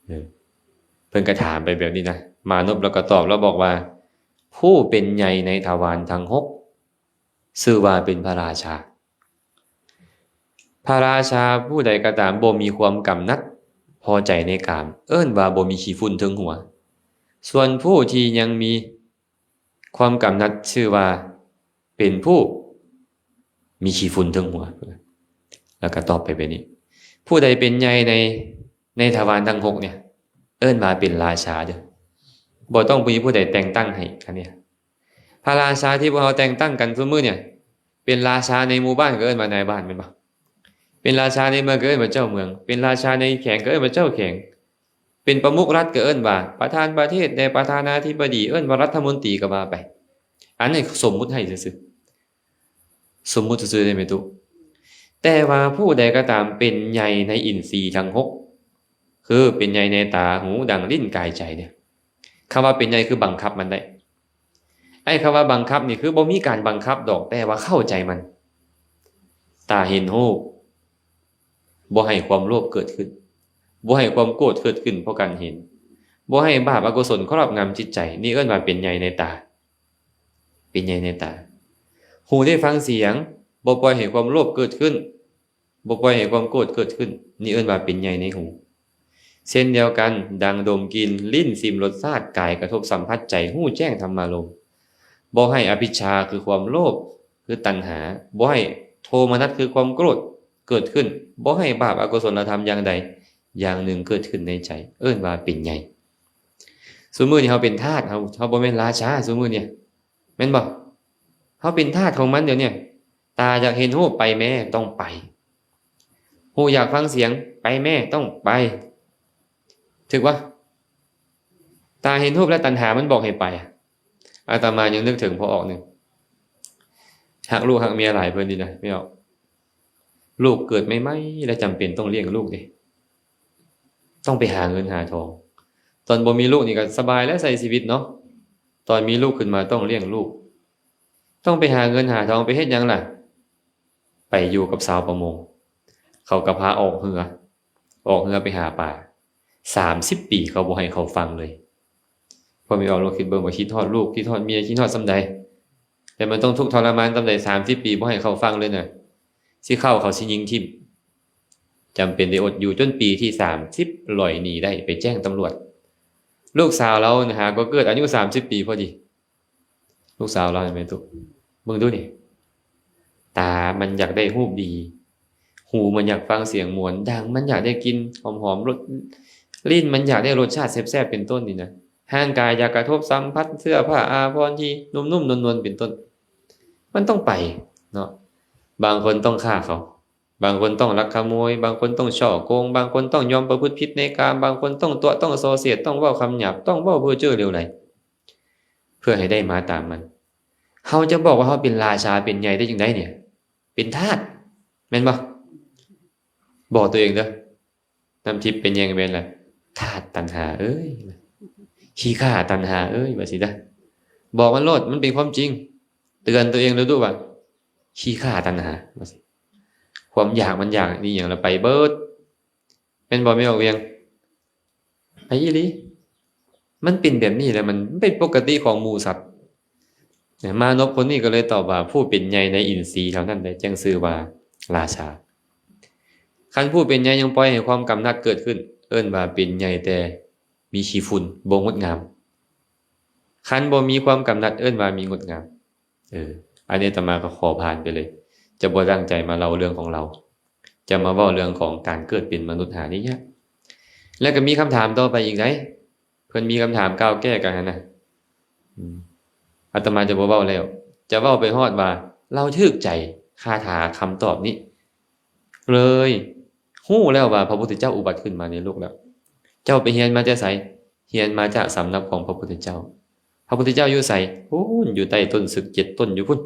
ເອີ ເພິ່ນກໍຖາມໄປແບບນີ້ນະ ມານົບລາວກໍຕອບ ລາວບອກວ່າ ຜູ້ເປັນໃຫຍ່ໃນທະວານທັງຫົກ ຊື່ວ່າເປັນພະລາຊາ. ພະລາຊາຜູ້ໃດກໍຕາມບໍ່ມີຄວາມກຳໜັດພໍໃຈໃນກາມ ເອີ້ນວ່າບໍ່ມີຂີ້ຝຸ່ນເທິງຫົວ. ສ່ວນຜູ້ທີ່ຍັງມີຄວາມກຳໜັດຊື່ວ່າເປັນຜູ້ມີຂີ້ຝຸ່ນເທິງຫົວ. ແລ້ວກໍຕອບໄປແບບນີ້ ຜູ້ໃດເປັນໃຫຍ່ໃນ ໃນທະວານທັງຫົກນີ້ ເອີ້ນວ່າເປັນລາຊາເດີ້ ບໍ່ຕ້ອງມີຜູ້ໃດແຕ່ງຕັ້ງໃຫ້. ອັນນີ້ ພະລາຊາທີ່ພວກເຮົາແຕ່ງຕັ້ງກັນຊຸມື້ນີ້ ເປັນລາຊາໃນໝູ່ບ້ານກໍເອີ້ນວ່ານາຍບ້ານແມ່ນບໍ່? ເປັນລາຊາໃນເມືອງກໍເອີ້ນວ່າເຈົ້າເມືອງ ເປັນລາຊາໃນແຂວງກໍເອີ້ນວ່າເຈົ້າແຂວງ ເປັນປະມຸກລັດກໍເອີ້ນວ່າປະທານປະເທດ ແລະ ປະທານາທິບໍດີ ເອີ້ນວ່າລັດຖະມົນຕີກໍວ່າໄປ. ອັນນີ້ສົມມຸດໃຫ້ຊື່ໆ ສົມມຸດຊື່ໆເດ້ແມ່ຕູ້. ແຕ່ວ່າຜູ້ໃດກໍຕາມເປັນໃຫຍ່ໃນອິນຊີທັງຫົກ ຄືເປັນໃຫຍ່ໃນຕາ, ຫູ, ດັງ, ລີ້ນ, ກາຍ, ໃຈ ນີ້ ຄຳວ່າເປັນໃຫຍ່ຄືບັງຄັບມັນໄດ້. ໄອ້ຄຳວ່າບັງຄັບນີ້ຄືບໍ່ມີການບັງຄັບດອກ ແຕ່ວ່າເຂົ້າໃຈມັນ. ຕາເຫັນຮູບ ບໍ່ໃຫ້ຄວາມໂລບເກີດຂຶ້ນ, ບໍ່ໃຫ້ຄວາມໂກດເກີດຂຶ້ນເພາະການເຫັນ, ບໍ່ໃຫ້ບາບອະກຸສົນຄອບງຳຈິດໃຈ, ນີ້ເອີ້ນວ່າເປັນໃຫຍ່ໃນຕາ. ເປັນໃຫຍ່ໃນຕາ. ຫູໄດ້ຟັງສຽງ, ບໍ່ປ່ອຍໃຫ້ຄວາມໂລບເກີດຂຶ້ນ, ບໍ່ປ່ອຍໃຫ້ຄວາມໂກດເກີດຂຶ້ນ, ນີ້ເອີ້ນວ່າເປັນໃຫຍ່ໃນຫູ. ເຊັ່ນດຽວກັນ, ດັງດົມກິ່ນ, ລີ້ນຊິມລົດຊາດ, ກາຍກະທົບສຳຜັດ, ໃຈຮູ້ແຈ້ງທຳມາລົມ. ບໍ່ໃຫ້ອະພິດຊາ ຄືຄວາມໂລບ, ຄືຕັນຫາ, ບໍ່ໃຫ້ໂທມະນັດ ຄືຄວາມໂກດເກີດຂຶ້ນ, ບໍ່ໃຫ້ບາບອະກຸສົນລະທຳຢ່າງໃດຢ່າງໜຶ່ງເກີດຂຶ້ນໃນໃຈ, ເອີ້ນວ່າເປັນໃຫຍ່. ຊຸມື້ນີ້ເຮົາເປັນທາດ, ເຮົາ, ເຮົາບໍ່ແມ່ນລາຊາຊຸມື້ນີ້. ແມ່ນບໍ່? ເຮົາເປັນທາດຂອງມັນດຽວນີ້. ຕາຢາກເຫັນຮູບ ໄປແມ້, ຕ້ອງໄປ. ຫູຢາກຟັງສຽງ, ໄປແມ້, ຕ້ອງໄປ. ຖືກບໍ່? ຕາເຫັນຮູບແລ້ວຕັນຫາມັນບອກໃຫ້ໄປ. ອາດຕະມາຍັງນຶກເຖິງພໍ່ອອກໜຶ່ງ. ຮັກລູກຮັກເມຍຫຼາຍເພິ່ນນີ້ນະ, ແມ່ນບໍ່? ລູກເກີດໃໝ່ໆ ແລ້ວຈຳເປັນຕ້ອງລ້ຽງລູກເດ້. ຕ້ອງໄປຫາເງິນຫາທອງ. ຕອນບໍ່ມີລູກນີ້ກໍສະບາຍແລ້ວໃຊ້ຊີວິດເນາະ. ຕອນມີລູກຂຶ້ນມາຕ້ອງລ້ຽງລູກ. ຕ້ອງໄປຫາເງິນຫາທອງ. ໄປເຮັດຫຍັງລະ? ໄປຢູ່ກັບຊາວປະມົງ. ເຂົາກໍພາອອກເຮືອ, ອອກເຮືອໄປຫາປາ. ສາມສິບປີເຂົາບໍ່ໃຫ້ເຂົ້າຝັ່ງເລີຍ. ພໍ່ແມ່ອອກລອງຄິດເບິ່ງວ່າຄິດຮອດລູກ, ຄິດຮອດເມຍ, ຄິດຮອດສ່ຳໃດ? ແຕ່ມັນຕ້ອງທຸກທໍລະມານສ່ຳໃດ? ສາມສິບປີບໍ່ໃຫ້ເຂົ້າຝັ່ງເລີຍນະ. ຊິເຂົ້າເຂົາຊິຍິງຖິ້ມ. ຈຳເປັນໄດ້ອົດຢູ່ຈົນປີທີສາມສິບ ລອຍໜີໄດ້ ໄປແຈ້ງຕຳຫຼວດ. ລູກສາວລາວນະຫາກໍເກີດອາຍຸສາມສິບປີພໍດີ. ລູກສາວລາວເຫັນໄໝຕຸ? ເບິ່ງດູນີ້. ຕາມັນຢາກໄດ້ຮູບດີ, ຫູມັນຢາກຟັງສຽງມ່ວນ, ດັງມັນຢາກໄດ້ກິ່ນຫອມໆ ລົດ, ລີ້ນມັນຢາກໄດ້ລົດຊາດແຊບໆ ເປັນຕົ້ນນີ້ນະ. ຮ່າງກາຍຢາກກະທົບສຳຜັດເສື້ອຜ້າອາພອນທີ່ນຸ້ມໆ ນວນໆ ເປັນຕົ້ນ. ມັນຕ້ອງໄປເນາະ. ບາງຄົນຕ້ອງຂ້າເຂົາ, ບາງຄົນຕ້ອງລັກຂະໂມຍ, ບາງຄົນຕ້ອງສໍ້ໂກງ, ບາງຄົນຕ້ອງຍອມປະພຶດຜິດໃນກາມ, ບາງຄົນຕ້ອງຕົວະ, ຕ້ອງສໍ້ສຽດ, ຕ້ອງເວົ້າຄຳຫຍາບ, ຕ້ອງເວົ້າເພີ້ເຈີ້ເຫຼວໄຫຼ ເພື່ອໃຫ້ໄດ້ມາຕາມມັນ. ເຮົາຈະບອກວ່າເຮົາເປັນລາຊາເປັນໃຫຍ່ໄດ້ຈັ່ງໃດນີ້? ເປັນທາດ ແມ່ນບໍ່? ບອກຕົວເອງເດີ້. ນ້ຳທິບໄປແຍງແວ່ນລະ, ທາດຕັນຫາເອີຍ, ຂີ້ຂ້າຕັນຫາເອີຍ, ວ່າຊີ້ເດີ້. ບອກມັນໂລດ, ມັນເປັນຄວາມຈິງ. ເຕືອນຕົວເອງດຸໆວ່າ ຂີ້ຂ້າຕັນຫາ ຄວາມຢາກມັນຢາກອີ່ຫຍັງລະໄປເບິດ ແມ່ນບໍ່ແມ່ອອກວຽງ? ໄປອີ່ຫຼີ. ມັນເປັນແບບນີ້ແຫຼະ ມັນເປັນປົກກະຕິຂອງໝູສັດ. ມານົບຄົນນີ້ກໍເລີຍຕອບວ່າ ຜູ້ເປັນໃຫຍ່ໃນອິນຊີເທົ່ານັ້ນແຫຼະ ຈຶ່ງຊື່ວ່າລາຊາ. ຄັນຜູ້ເປັນໃຫຍ່ຍັງປ່ອຍໃຫ້ຄວາມກຳໜັດເກີດຂຶ້ນ ເອີ້ນວ່າເປັນໃຫຍ່ແຕ່ມີຂີ້ຝຸ່ນ ບໍ່ງົດງາມ. ຄັນບໍ່ມີຄວາມກຳໜັດ ເອີ້ນວ່າມີງົດງາມ. ເອີ ອັນນີ້ອາດຕະມາກໍຂໍຜ່ານໄປເລີຍ ຈະບໍ່ຕັ້ງໃຈມາເລົ່າເລື່ອງຂອງລາວ ຈະມາເວົ້າເລື່ອງຂອງການເກີດເປັນມະນຸດຫານີ້ຍາກ. ແລ້ວກໍມີຄຳຖາມຕໍ່ໄປອີກໃດ໋ ເພິ່ນມີຄຳຖາມກ່າວແກ້ກັນຫັ້ນນະ. ອາດຕະມາຈະບໍ່ເວົ້າແລ້ວ ຈະເວົ້າໄປຮອດວ່າລາວຖືກໃຈຄາຖາຄຳຕອບນີ້ ເລີຍຮູ້ແລ້ວວ່າພະພຸດທະເຈົ້າອຸບັດຂຶ້ນມາໃນໂລກແລ້ວ. ເຈົ້າໄປຮຽນມາແຕ່ໃສ? ຮຽນມາຈາກສຳນັກຂອງພະພຸດທະເຈົ້າ. ພະພຸດທະເຈົ້າຢູ່ໃສ? ພຸ້ນ ຢູ່ໃຕ້ຕົ້ນເສິກເຈັດຕົ້ນຢູ່ພຸ້ນ.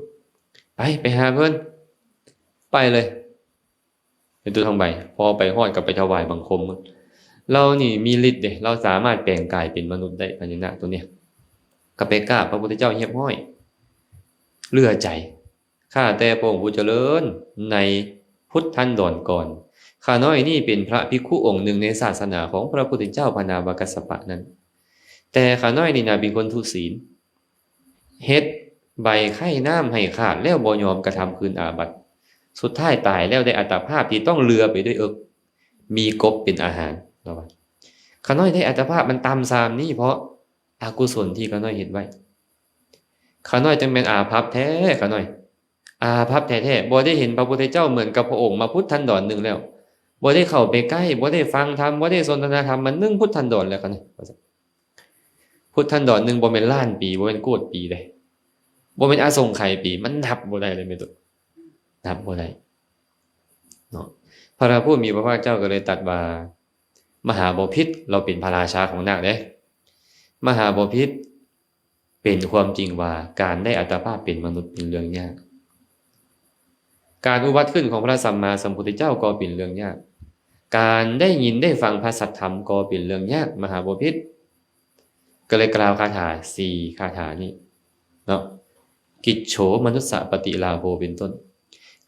ໄປ ໄປຫາເພິ່ນ. ໄປເລີຍ ເປັນຕົ້ນທອງໃບ. ພໍໄປຮອດກໍໄປຖວາຍບັງຄົມ. ລາວນີ້ມີລິດເດ້ ລາວສາມາດແປງກາຍເປັນມະນຸດໄດ້ ພະຍານາກໂຕເນີ້ຍ. ກໍໄປກາບພະພຸດທະເຈົ້າຮຽບຮ້ອຍ ເຫຼືອໃຈ. ຂ້າແຕ່ພະອົງຜູ້ຈະເລີນ ໃນພຸດທັນດອນກ່ອນ ຂ້ານ້ອຍນີ້ເປັນພະພິກຂຸອົງໜຶ່ງໃນສາສະໜາຂອງພະພຸດທະເຈົ້າພະນາມະກັດສະປະນັ້ນ. ແຕ່ຂ້ານ້ອຍນີ້ນະເປັນຄົນທຸສິນ ເຮັດໃບໄຄ້ນ້ຳໃຫ້ຂາດແລ້ວບໍ່ຍອມກະທຳຄືນອາບັດ. ສຸດທ້າຍຕາຍແລ້ວໄດ້ອັດຕະພາບທີ່ຕ້ອງເຫຼືອໄປດ້ວຍເອິກ ມີກົບເປັນອາຫານ. ລາວວ່າ ຂ້ານ້ອຍໄດ້ອັດຕະພາບມັນຕ່ຳຊາມນີ້ເພາະອະກຸສົນທີ່ຂ້ານ້ອຍເຮັດໄວ້. ຂ້ານ້ອຍຈັ່ງແມ່ນອາພັບແທ້ ຂ້ານ້ອຍ ອາພັບແທ້ໆ ບໍ່ໄດ້ເຫັນພະພຸດທະເຈົ້າເໝືອນກັບພະອົງມາພຸດທັນດອນໜຶ່ງແລ້ວ. ບໍ່ໄດ້ເຂົ້າໄປໃກ້ ບໍ່ໄດ້ຟັງທຳ ບໍ່ໄດ້ສົນທະນາທຳມາໜຶ່ງພຸດທັນດອນແລ້ວ ຂ້ານ້ອຍ. ພຸດທັນດອນໜຶ່ງບໍ່ແມ່ນລ້ານປີ ບໍ່ແມ່ນໂກດປີເດ້ ບໍ່ແມ່ນອະສົງໄຂປີ ມັນນັບບໍ່ໄດ້ເລີຍແມ່ນຕົວະ ນັບບໍ່ໄດ້ເນາະ. ພະຜູ້ມີພະພາກເຈົ້າກໍເລີຍຕັດວ່າ ມະຫາບໍພິດ ລາວເປັນພະລາຊາຂອງນາກເດ້. ມະຫາບໍພິດ ເປັນຄວາມຈິງວ່າ ການໄດ້ອັດຕະພາບເປັນມະນຸດເປັນເລື່ອງຍາກ. ການອຸບັດຂຶ້ນຂອງພະສຳມາສຳພຸດທະເຈົ້າກໍເປັນເລື່ອງຍາກ. ການໄດ້ຍິນໄດ້ຟັງພະສັດທຳກໍເປັນເລື່ອງຍາກ ມະຫາບໍພິດ. ກໍເລີຍກ່າວຄາຖາສີ່ຄາຖານີ້ເນາະ ກິດໂສມະນຸດສະປະຕິລາໂພ ເປັນຕົ້ນ.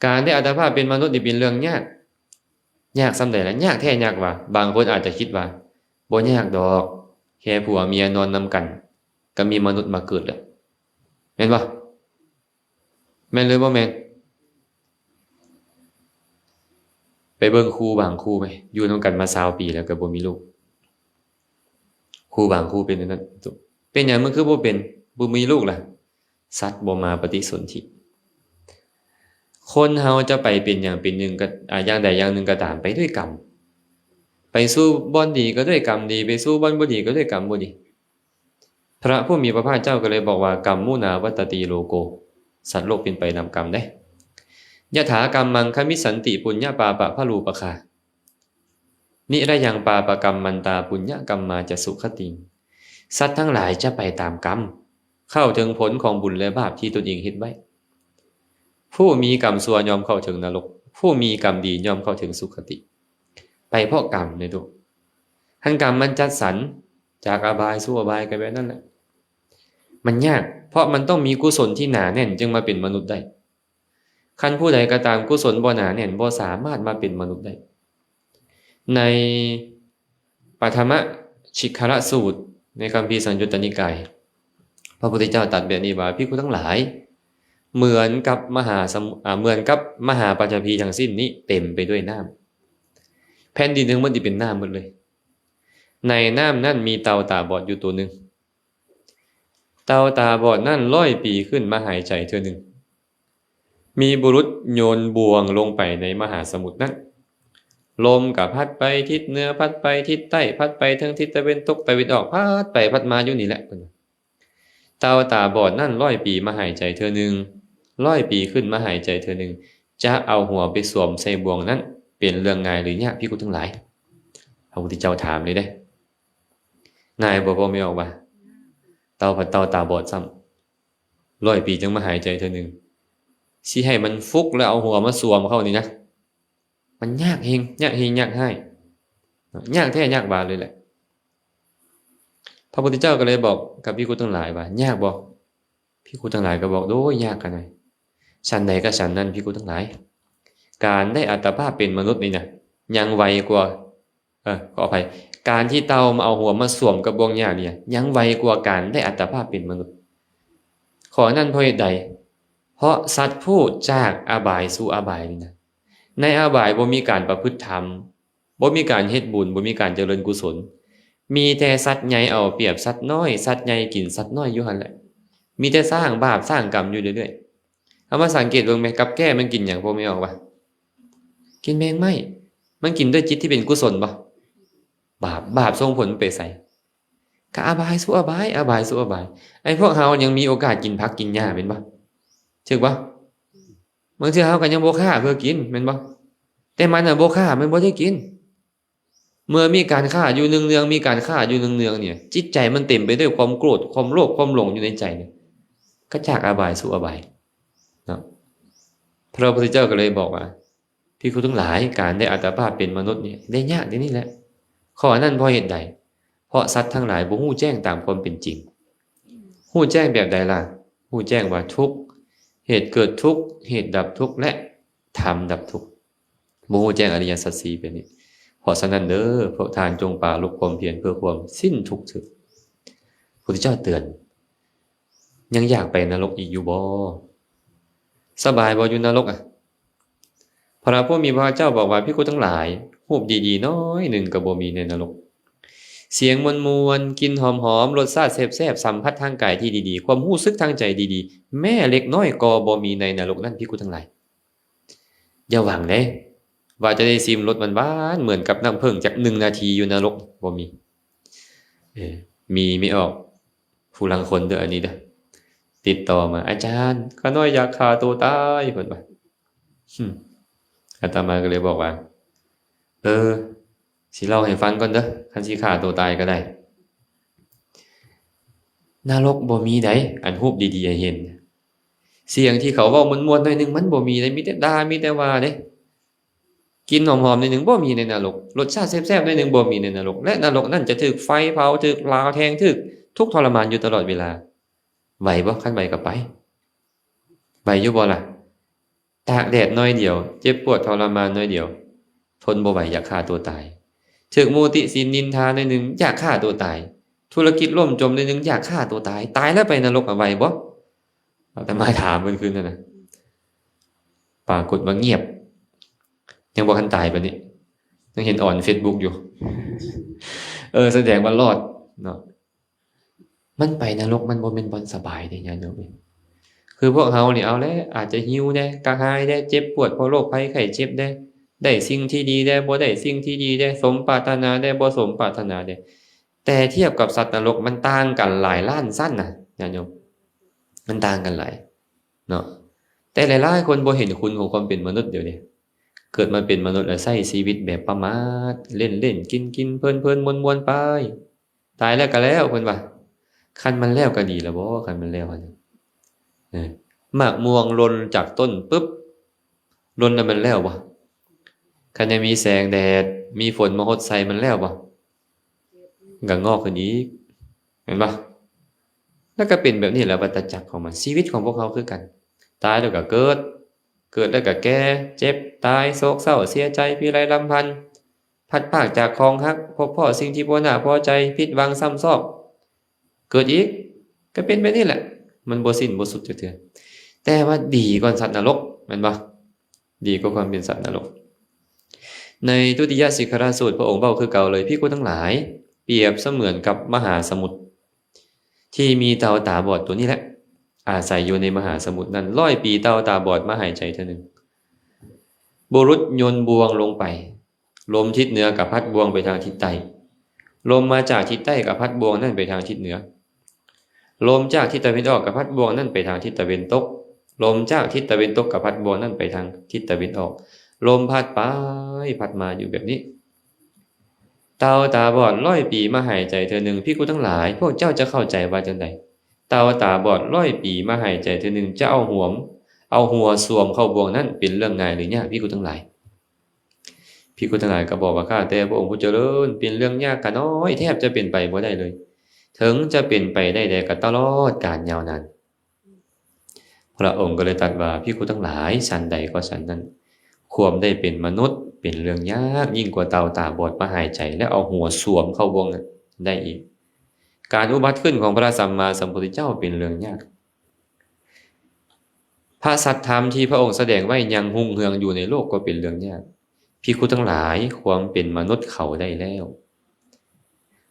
ການໄດ້ອັດຕະພາບເປັນມະນຸດນີ້ເປັນເລື່ອງຍາກ. ຍາກສ່ຳໃດລະ? ຍາກແທ້ຍາກວ່າ? ບາງຄົນອາດຈະຄິດວ່າ ບໍ່ຍາກດອກ ແຄ່ຜົວເມຍນອນນຳກັນ ກໍມີມະນຸດມາເກີດແລ້ວ ແມ່ນບໍ່? ແມ່ນຫຼືບໍ່ແມ່ນ? ໄປເບິ່ງຄູບາງຄູໄໝ ຢູ່ນຳກັນມາຊາວປີແລ້ວກໍບໍ່ມີລູກ. ຄູບາງຄູເປັນແນວນັ້ນ. ເປັນຫຍັງມັນຄືບໍ່ເປັນ ບໍ່ມີລູກລະ? ສັດບໍ່ມາປະຕິສົນທິ. ຄົນເຮົາຈະໄປເປັນຫຍັງເປັນໜຶ່ງກໍ ອາ ຢ່າງໃດຢ່າງໜຶ່ງກໍຕາມ ໄປດ້ວຍກຳ. ໄປສູ່ບ່ອນດີກໍດ້ວຍກຳດີ ໄປສູ່ບ່ອນບໍ່ດີກໍດ້ວຍກຳບໍ່ດີ. ພະຜູ້ມີພະພາກເຈົ້າກໍເລີຍບອກວ່າ ກຳມຸນາວັດຕະຕິໂລໂກ ສັດໂລກເປັນໄປນຳກຳເດ້. ຍະຖາກຳມັງຄະມິດສັນຕິ ປຸນຍະປາປະພະລູປະຄາ ນິຣະຍັງປາປະກຳມັນຕາ ປຸນຍະກຳມາຈະສຸຄະຕິງ. ສັດທັງຫຼາຍຈະໄປຕາມກຳ ເຂົ້າເຖິງຜົນຂອງບຸນ ແລະ ບາບທີ່ຕົນເອງເຮັດໄວ້. ຜູ້ມີກຳຊົ່ວຍ່ອມເຂົ້າເຖິງນະລົກ ຜູ້ມີກຳດີຍ່ອມເຂົ້າເຖິງສຸຄະຕິ. ໄປເພາະກຳເດ້ ທຸກ. ຫັ້ນກຳມັນຈັດສັນຈາກອະບາຍສູ່ອະບາຍ ກໍແບບນັ້ນແຫຼະ. ມັນຍາກ ເພາະມັນຕ້ອງມີກຸສົນທີ່ໜາແໜ້ນຈຶ່ງມາເປັນມະນຸດໄດ້. ຄັນຜູ້ໃດກໍຕາມ ກຸສົນບໍ່ໜາແໜ້ນ ບໍ່ສາມາດມາເປັນມະນຸດໄດ້. ໃນປະທະມະຊິກຂະລະສູດ ໃນຄຳພີສັງຍຸດຕະນິກາຍ ພະພຸດທະເຈົ້າຕັດແບບນີ້ວ່າ ພິກຂຸທັງຫຼາຍ ເໝືອນກັບມະຫາສະໝຸດ ອາ ເໝືອນກັບມະຫາປັດຖະພີທັງສິ້ນນີ້ເຕັມໄປດ້ວຍນ້ຳ. ແຜ່ນດິນທັງໝົດນີ້ເປັນນ້ຳໝົດເລີຍ. ໃນນ້ຳນັ້ນມີເຕົ່າຕາບອດຢູ່ໂຕໜຶ່ງ. ເຕົ່າຕາບອດນັ້ນຮ້ອຍປີຂຶ້ນມາຫາຍໃຈເທື່ອໜຶ່ງ. ມີບຸລຸດໂຍນບ່ວງລົງໄປໃນມະຫາສະໝຸດນັ້ນ. ລົມກໍພັດໄປທິດເໜືອ ພັດໄປທິດໃຕ້ ພັດໄປເທິງທິດຕາເວັນຕົກຕາເວັນອອກ ພັດໄປພັດມາຢູ່ນີ້ແຫຼະ ເພິ່ນວ່າ. ເຕົ່າຕາບອດນັ້ນຮ້ອຍປີມາຫາຍໃຈເທື່ອໜຶ່ງ, ຮ້ອຍປີຂຶ້ນມາຫາຍໃຈເທື່ອໜຶ່ງ, ຈະເອົາຫົວໄປສວມໃສ່ບ່ວງນັ້ນ ເປັນເລື່ອງງ່າຍຫຼືຍາກ ພິກຂຸທັງຫຼາຍ? ພະພຸດທະເຈົ້າຖາມເລີຍເດ້. ງ່າຍບໍ່ ພໍ່ແມ່ອອກວ່າ? ເຕົ່າພັດເຕົ່າຕາບອດຊ້ຳ. ຮ້ອຍປີຈຶ່ງມາຫາຍໃຈເທື່ອໜຶ່ງ, ຊິໃຫ້ມັນຟຸກແລ້ວເອົາຫົວມາສວມເຂົ້ານີ້ນະ, ມັນຍາກແຮງ, ຍາກແຮງຍາກຮ້າຍ, ຍາກແທ້ຍາກຫວາເລີຍແຫຼະ. ພະພຸດທະເຈົ້າກໍເລີຍບອກກັບພິກຂຸທັງຫຼາຍວ່າ, ຍາກບໍ່? ພິກຂຸທັງຫຼາຍກໍບອກ ໂອ້ຍ ຍາກຂະໜາດ. ສັນໃດກໍສັນນັ້ນ ພິກຂຸທັງຫຼາຍ, ການໄດ້ອັດຕະພາບເປັນມະນຸດນີ້ນະ ຍັງໄວກວ່າ ເອີ ຂໍອະໄພ, ການທີ່ເຕົ່າມາເອົາຫົວມາສວມກັບບ່ວງຫຍ້ານີ້ ຍັງໄວກວ່າການໄດ້ອັດຕະພາບເປັນມະນຸດ. ຂໍ້ນັ້ນເພາະເຫດໃດ? ເພາະສັດຜູ້ຈາກອະບາຍສູ່ອະບາຍນີ້ນະ, ໃນອະບາຍບໍ່ມີການປະພຶດທຳ, ບໍ່ມີການເຮັດບຸນ, ບໍ່ມີການຈະເລີນກຸສົນ, ມີແຕ່ສັດໃຫຍ່ເອົາປຽບສັດນ້ອຍ, ສັດໃຫຍ່ກິນສັດນ້ອຍຢູ່ຫັ້ນແຫຼະ, ມີແຕ່ສ້າງບາບສ້າງກຳຢູ່ເລື້ອຍໆ. ເຮົາມາສັງເກດເບິ່ງແມ, ກັບແກ້ມັນກິນຫຍັງ ພວກແມ່ອອກປະ? ກິນແມງໄມ້. ມັນກິນດ້ວຍຈິດທີ່ເປັນກຸສົນບໍ່? ບາບ, ບາບສົ່ງຜົນໄປໃສ? ກະອະບາຍສູ່ອະບາຍ, ອະບາຍສູ່ອະບາຍ. ໄອ້ພວກເຮົາຍັງມີໂອກາດກິນຜັກກິນຫຍ້າແມ່ນບໍ່? ຖືກບໍ່? ບາງເທື່ອເຮົາກໍຍັງບໍ່ຂ້າເພື່ອກິນແມ່ນບໍ່? ແຕ່ມັນນະບໍ່ຂ້າ ມັນບໍ່ໄດ້ກິນ. ເມື່ອມີການຂ້າຢູ່ເນືອງໆ, ມີການຂ້າຢູ່ເນືອງໆ ນີ້, ຈິດໃຈມັນເຕັມໄປດ້ວຍຄວາມໂກດ, ຄວາມໂລບ, ຄວາມຫຼົງຢູ່ໃນໃຈນີ້, ກໍຈາກອະບາຍສູ່ອະບາຍເນາະ. ພະພຸດທະເຈົ້າກໍເລີຍບອກວ່າ, ພິກຂຸທັງຫຼາຍ, ການໄດ້ອັດຕະພາບເປັນມະນຸດນີ້ ໄດ້ຍາກແນວນີ້ແຫຼະ. ຂໍ້ນັ້ນເພາະເຫດໃດ? ເພາະສັດທັງຫຼາຍບໍ່ຮູ້ແຈ້ງຕາມຄວາມເປັນຈິງ. ຮູ້ແຈ້ງແບບໃດລະ? ຮູ້ແຈ້ງວ່າທຸກ, ເຫດເກີດທຸກ, ເຫດດັບທຸກ ແລະ ທຳດັບທຸກ. ບໍ່ຮູ້ແຈ້ງອະລິຍະສັດສີ່ແບບນີ້. ເພາະສະນັ້ນເດີ, ພວກທ່ານຈົ່ງປາລົບຄວາມພຽນເພື່ອຄວາມສິ້ນທຸກເທີ້ນ. ພຸດທະເຈົ້າເຕືອນ, ຍັງຢາກໄປນະລົກອີກຢູ່ບໍ່? ສະບາຍບໍ່ຢູ່ນະລົກອະ? ພະຜູ້ມີພະພາກເຈົ້າບອກວ່າ, ພິກຂຸທັງຫຼາຍ, ຮູບດີໆນ້ອຍໜຶ່ງກໍບໍ່ມີໃນນະລົກ. ສຽງມ່ວນໆ, ກິ່ນຫອມໆ, ລົດຊາດແຊບໆ, ສຳຜັດທາງກາຍທີ່ດີໆ, ຄວາມຮູ້ສຶກທາງໃຈດີໆ, ແມ້ເລັກນ້ອຍກໍບໍ່ມີໃນນະລົກນັ້ນ, ພິກຂຸທັງຫຼາຍ. ຢ່າຫວັງເດ້ ວ່າຈະໄດ້ຊິມລົດຫວານໆ ເໝືອນກັບນ້ຳເຜິ້ງຈັກໜຶ່ງນາທີຢູ່ນະລົກ, ບໍ່ມີ. ເອີ ມີ ມີອອກ ຜູ້ລາງຄົນເດີ ອັນນີ້ເດີ ຕິດຕໍ່ມາ, ອາຈານ, ຂ້ານ້ອຍຢາກຂ້າໂຕຕາຍ, ເພິ່ນວ່າ. ອາດຕະມາກໍເລີຍບອກວ່າ, ເອີ ຊິເລົ່າໃຫ້ຟັງກ່ອນເດີ, ຄັນຊິຂ້າໂຕຕາຍກໍໄດ້. ນະລົກບໍ່ມີໃດ, ອັນຮູບດີໆໃຫ້ເຫັນ. ສຽງທີ່ເຂົາເວົ້າມ່ວນໆໜ້ອຍໜຶ່ງ ມັນບໍ່ມີເດ້, ມີແຕ່ດ່າ ມີແຕ່ວ່າເດ້. ກິ່ນຫອມໆໜ້ອຍໜຶ່ງ ບໍ່ມີໃນນະລົກ, ລົດຊາດແຊບໆໜ້ອຍໜຶ່ງ ບໍ່ມີໃນນະລົກ. ແລະ ນະລົກນັ້ນຈະຖືກໄຟເຜົາ, ຖືກລາວແທງ, ຖືກທຸກທໍລະມານຢູ່ຕະຫຼອດເວລາ. ໄຫວບໍ່? ຄັນໄຫວກໍໄປ. ໄຫວຢູ່ບໍ່ລະ? ຕາກແດດໜ້ອຍດຽວ, ເຈັບປວດທໍລະມານໜ້ອຍດຽວ, ທົນບໍ່ໄຫວ, ຢາກຂ້າຕົວຕາຍ. ຖືກໝູ່ຕິສິນນິນທາໜ້ອຍໜຶ່ງ, ຢາກຂ້າຕົວຕາຍ. ທຸລະກິດລົ້ມຈົມໜ້ອຍໜຶ່ງ, ຢາກຂ້າຕົວຕາຍ. ຕາຍແລ້ວໄປນະລົກ ໄຫວບໍ່? ອາດຕະມາຖາມເພິ່ນຄືນນັ້ນນະ. ປາກົດວ່າງຽບ. ຍັງບໍ່ທັນຕາຍປານນີ້. ຍັງເຫັນອ່ອນເຟສບຸກຢູ່. ເອີ ສະແດງວ່າລອດເນາະ. ມັນໄປນະລົກ ມັນບໍ່ແມ່ນບ່ອນສະບາຍເດ້ ຍາດໂຍມເອີຍ. ຄືພວກເຮົານີ້ ເອົາແຫຼະ ອາດຈະຫິວແດ່ ກະຫາຍແດ່ ເຈັບປວດເພາະໂລກໄພໄຂ້ເຈັບແດ່ ໄດ້ສິ່ງທີ່ດີແດ່ ບໍ່ໄດ້ສິ່ງທີ່ດີແດ່ ສົມປາດຖະໜາແດ່ ບໍ່ສົມປາດຖະໜາແດ່. ແຕ່ທຽບກັບສັດນະລົກ ມັນຕ່າງກັນຫຼາຍລ້ານຊັ້ນນະ ຍາດໂຍມ, ມັນຕ່າງກັນຫຼາຍເນາະ. ແຕ່ຫຼາຍໆຄົນບໍ່ເຫັນຄຸນຂອງຄວາມເປັນມະນຸດດຽວນີ້, ເກີດມາເປັນມະນຸດແລ້ວໃຊ້ຊີວິດແບບປະໝາດ ເລ່ນໆ ກິນໆ ເພີນໆ ມ່ວນໆໄປ. ຕາຍແລ້ວກໍແລ້ວ ເພິ່ນວ່າ. ຄັນມັນແລ້ວກໍດີແລ້ວບໍ? ຄັນມັນແລ້ວຫັ້ນ ເອີ ໝາກມ່ວງຫຼົ່ນຈາກຕົ້ນປຶບ ຫຼົ່ນແລ້ວມັນແລ້ວບໍ? ຄັນຍັງມີແສງແດດ ມີຝົນມາຫົດໃສ່ ມັນແລ້ວບໍ? ມັນກໍງອກຂຶ້ນອີກ ແມ່ນບໍ່? ແລ້ວກໍເປັນແບບນີ້ແຫຼະ ວັດຕະຈັກຂອງມັນ. ຊີວິດຂອງພວກເຮົາຄືກັນ, ຕາຍແລ້ວກໍເກີດ, ເກີດແລ້ວກໍແກ່, ເຈັບ, ຕາຍ, ໂສກເສົ້າ, ເສຍໃຈ, ພິໄລລຳພັນ, ພັດພາກຈາກຂອງຮັກ, ພົບພໍ້ສິ່ງທີ່ບໍ່ໜ້າພໍໃຈ, ຜິດຫວັງຊ້ຳຊອກ, ເກີດອີກ, ກໍເປັນແບບນີ້ແຫຼະ, ມັນບໍ່ສິ້ນບໍ່ສຸດຈັກເທື່ອ. ແຕ່ວ່າດີກວ່າສັດນະລົກ, ແມ່ນບໍ່? ດີກວ່າຄວາມເປັນສັດນະລົກ. ໃນທຸຕິຍະສິກຂະລະສູດ ພະອົງເວົ້າຄືເກົ່າເລີຍ, ພິກຂຸທັງຫຼາຍ, ປຽບສະເໝືອນກັບມະຫາສະໝຸດ ທີ່ມີເຕົ່າຕາບອດຕົວນີ້ແຫຼະ ອາໄສຢູ່ໃນມະຫາສະໝຸດນັ້ນ. ຮ້ອຍປີເຕົ່າຕາບອດມາຫາຍໃຈເທື່ອໜຶ່ງ. ບຸລຸດໂຍນບ່ວງລົງໄປ. ລົມທິດເໜືອກໍພັດບ່ວງໄປທາງທິດໃຕ້. ລົມມາຈາກທິດໃຕ້ກໍພັດບ່ວງນັ້ນໄປທາງທິດເໜືອ. ລົມຈາກທິດຕາເວັນອອກກໍພັດບ່ວງນັ້ນໄປທາງທິດຕາເວັນຕົກ. ລົມຈາກທິດຕາເວັນຕົກກໍພັດບ່ວງນັ້ນໄປທາງທິດຕາເວັນອອກ. ລົມພັດໄປພັດມາຢູ່ແບບນີ້. ເຕົ່າຕາບອດຮ້ອຍປີມາຫາຍໃຈເທື່ອໜຶ່ງ, ພິກຂຸທັງຫຼາຍ, ພວກເຈົ້າຈະເຂົ້າໃຈວ່າຈັ່ງໃດ? ເຕົ່າຕາບອດຮ້ອຍປີມາຫາຍໃຈເທື່ອໜຶ່ງ, ຈະເອົາຫວມ, ເອົາຫົວສວມເຂົ້າບ່ວງນັ້ນ ເປັນເລື່ອງງ່າຍຫຼືຍາກ, ພິກຂຸທັງຫຼາຍ? ພິກຂຸທັງຫຼາຍກໍບອກວ່າ, ຂ້າແຕ່ພະອົງຜູ້ຈະເລີນ, ເປັນເລື່ອງຍາກຂ້ານ້ອຍ, ແທບຈະເປັນໄປບໍ່ໄດ້ເລີຍ. ເຖິງຈະເປັນໄປໄດ້ແດ່, ກໍຕະຫຼອດການຍາວນານ. ພະອົງກໍເລີຍຕັດວ່າ ພິກຂຸທັງຫຼາຍ, ສັນໃດກໍສັນນັ້ນ, ຄວາມໄດ້ເປັນມະນຸດເປັນເລື່ອງຍາກ ຍິ່ງກວ່າເຕົ່າຕາບອດມາຫາຍໃຈ ແລ້ວເອົາຫົວສວມເຂົ້າບ່ວງໄດ້ອີກ. ການອຸບັດຂຶ້ນຂອງພະສຳມາສຳພຸດທະເຈົ້າເປັນເລື່ອງຍາກ. ພະສັດທຳທີ່ພະອົງສະແດງໄວ້ຍັງຮຸ່ງເຮືອງຢູ່ໃນໂລກກໍເປັນເລື່ອງຍາກ. ພິກຂຸທັງຫຼາຍ, ຄວາມເປັນມະນຸດເຂົາໄດ້ແລ້ວ.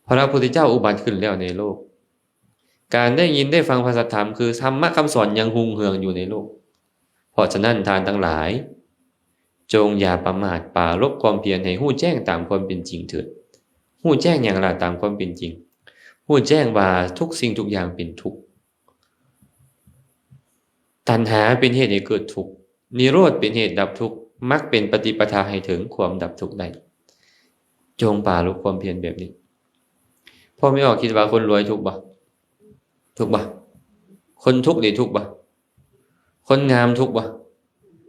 ພະພຸດທະເຈົ້າອຸບັດຂຶ້ນແລ້ວໃນໂລກ. ການໄດ້ຍິນໄດ້ຟັງພະສັດທຳ ຄືທຳມະຄຳສອນຍັງຮຸ່ງເຮືອງຢູ່ໃນໂລກ. ເພາະສະນັ້ນທ່ານທັງຫຼາຍ, ຈົ່ງຢ່າປະໝາດ, ປາລົບຄວາມພຽນໃຫ້ຮູ້ແຈ້ງຕາມຄວາມເປັນຈິງເຖີດ. ຮູ້ແຈ້ງຫຍັງລະ? ຕາມຄວາມເປັນຈິງ. ຮູ້ແຈ້ງວ່າທຸກສິ່ງທຸກຢ່າງເປັນທຸກ. ຕັນຫາເປັນເຫດໃຫ້ເກີດທຸກ, ນິໂຣດເປັນເຫດດັບທຸກ, ມັກເປັນປະຕິປະທາໃຫ້ເຖິງຄວາມດັບທຸກໄດ້. ຈົ່ງປາລົບຄວາມພຽນແບບນີ້. ພໍ່ແມ່ອອກຄິດວ່າຄົນລວຍທຸກບໍ່? ທຸກບໍ່? ຄົນທຸກນີ້ທຸກບໍ່? ຄົນງາມທຸກບໍ່?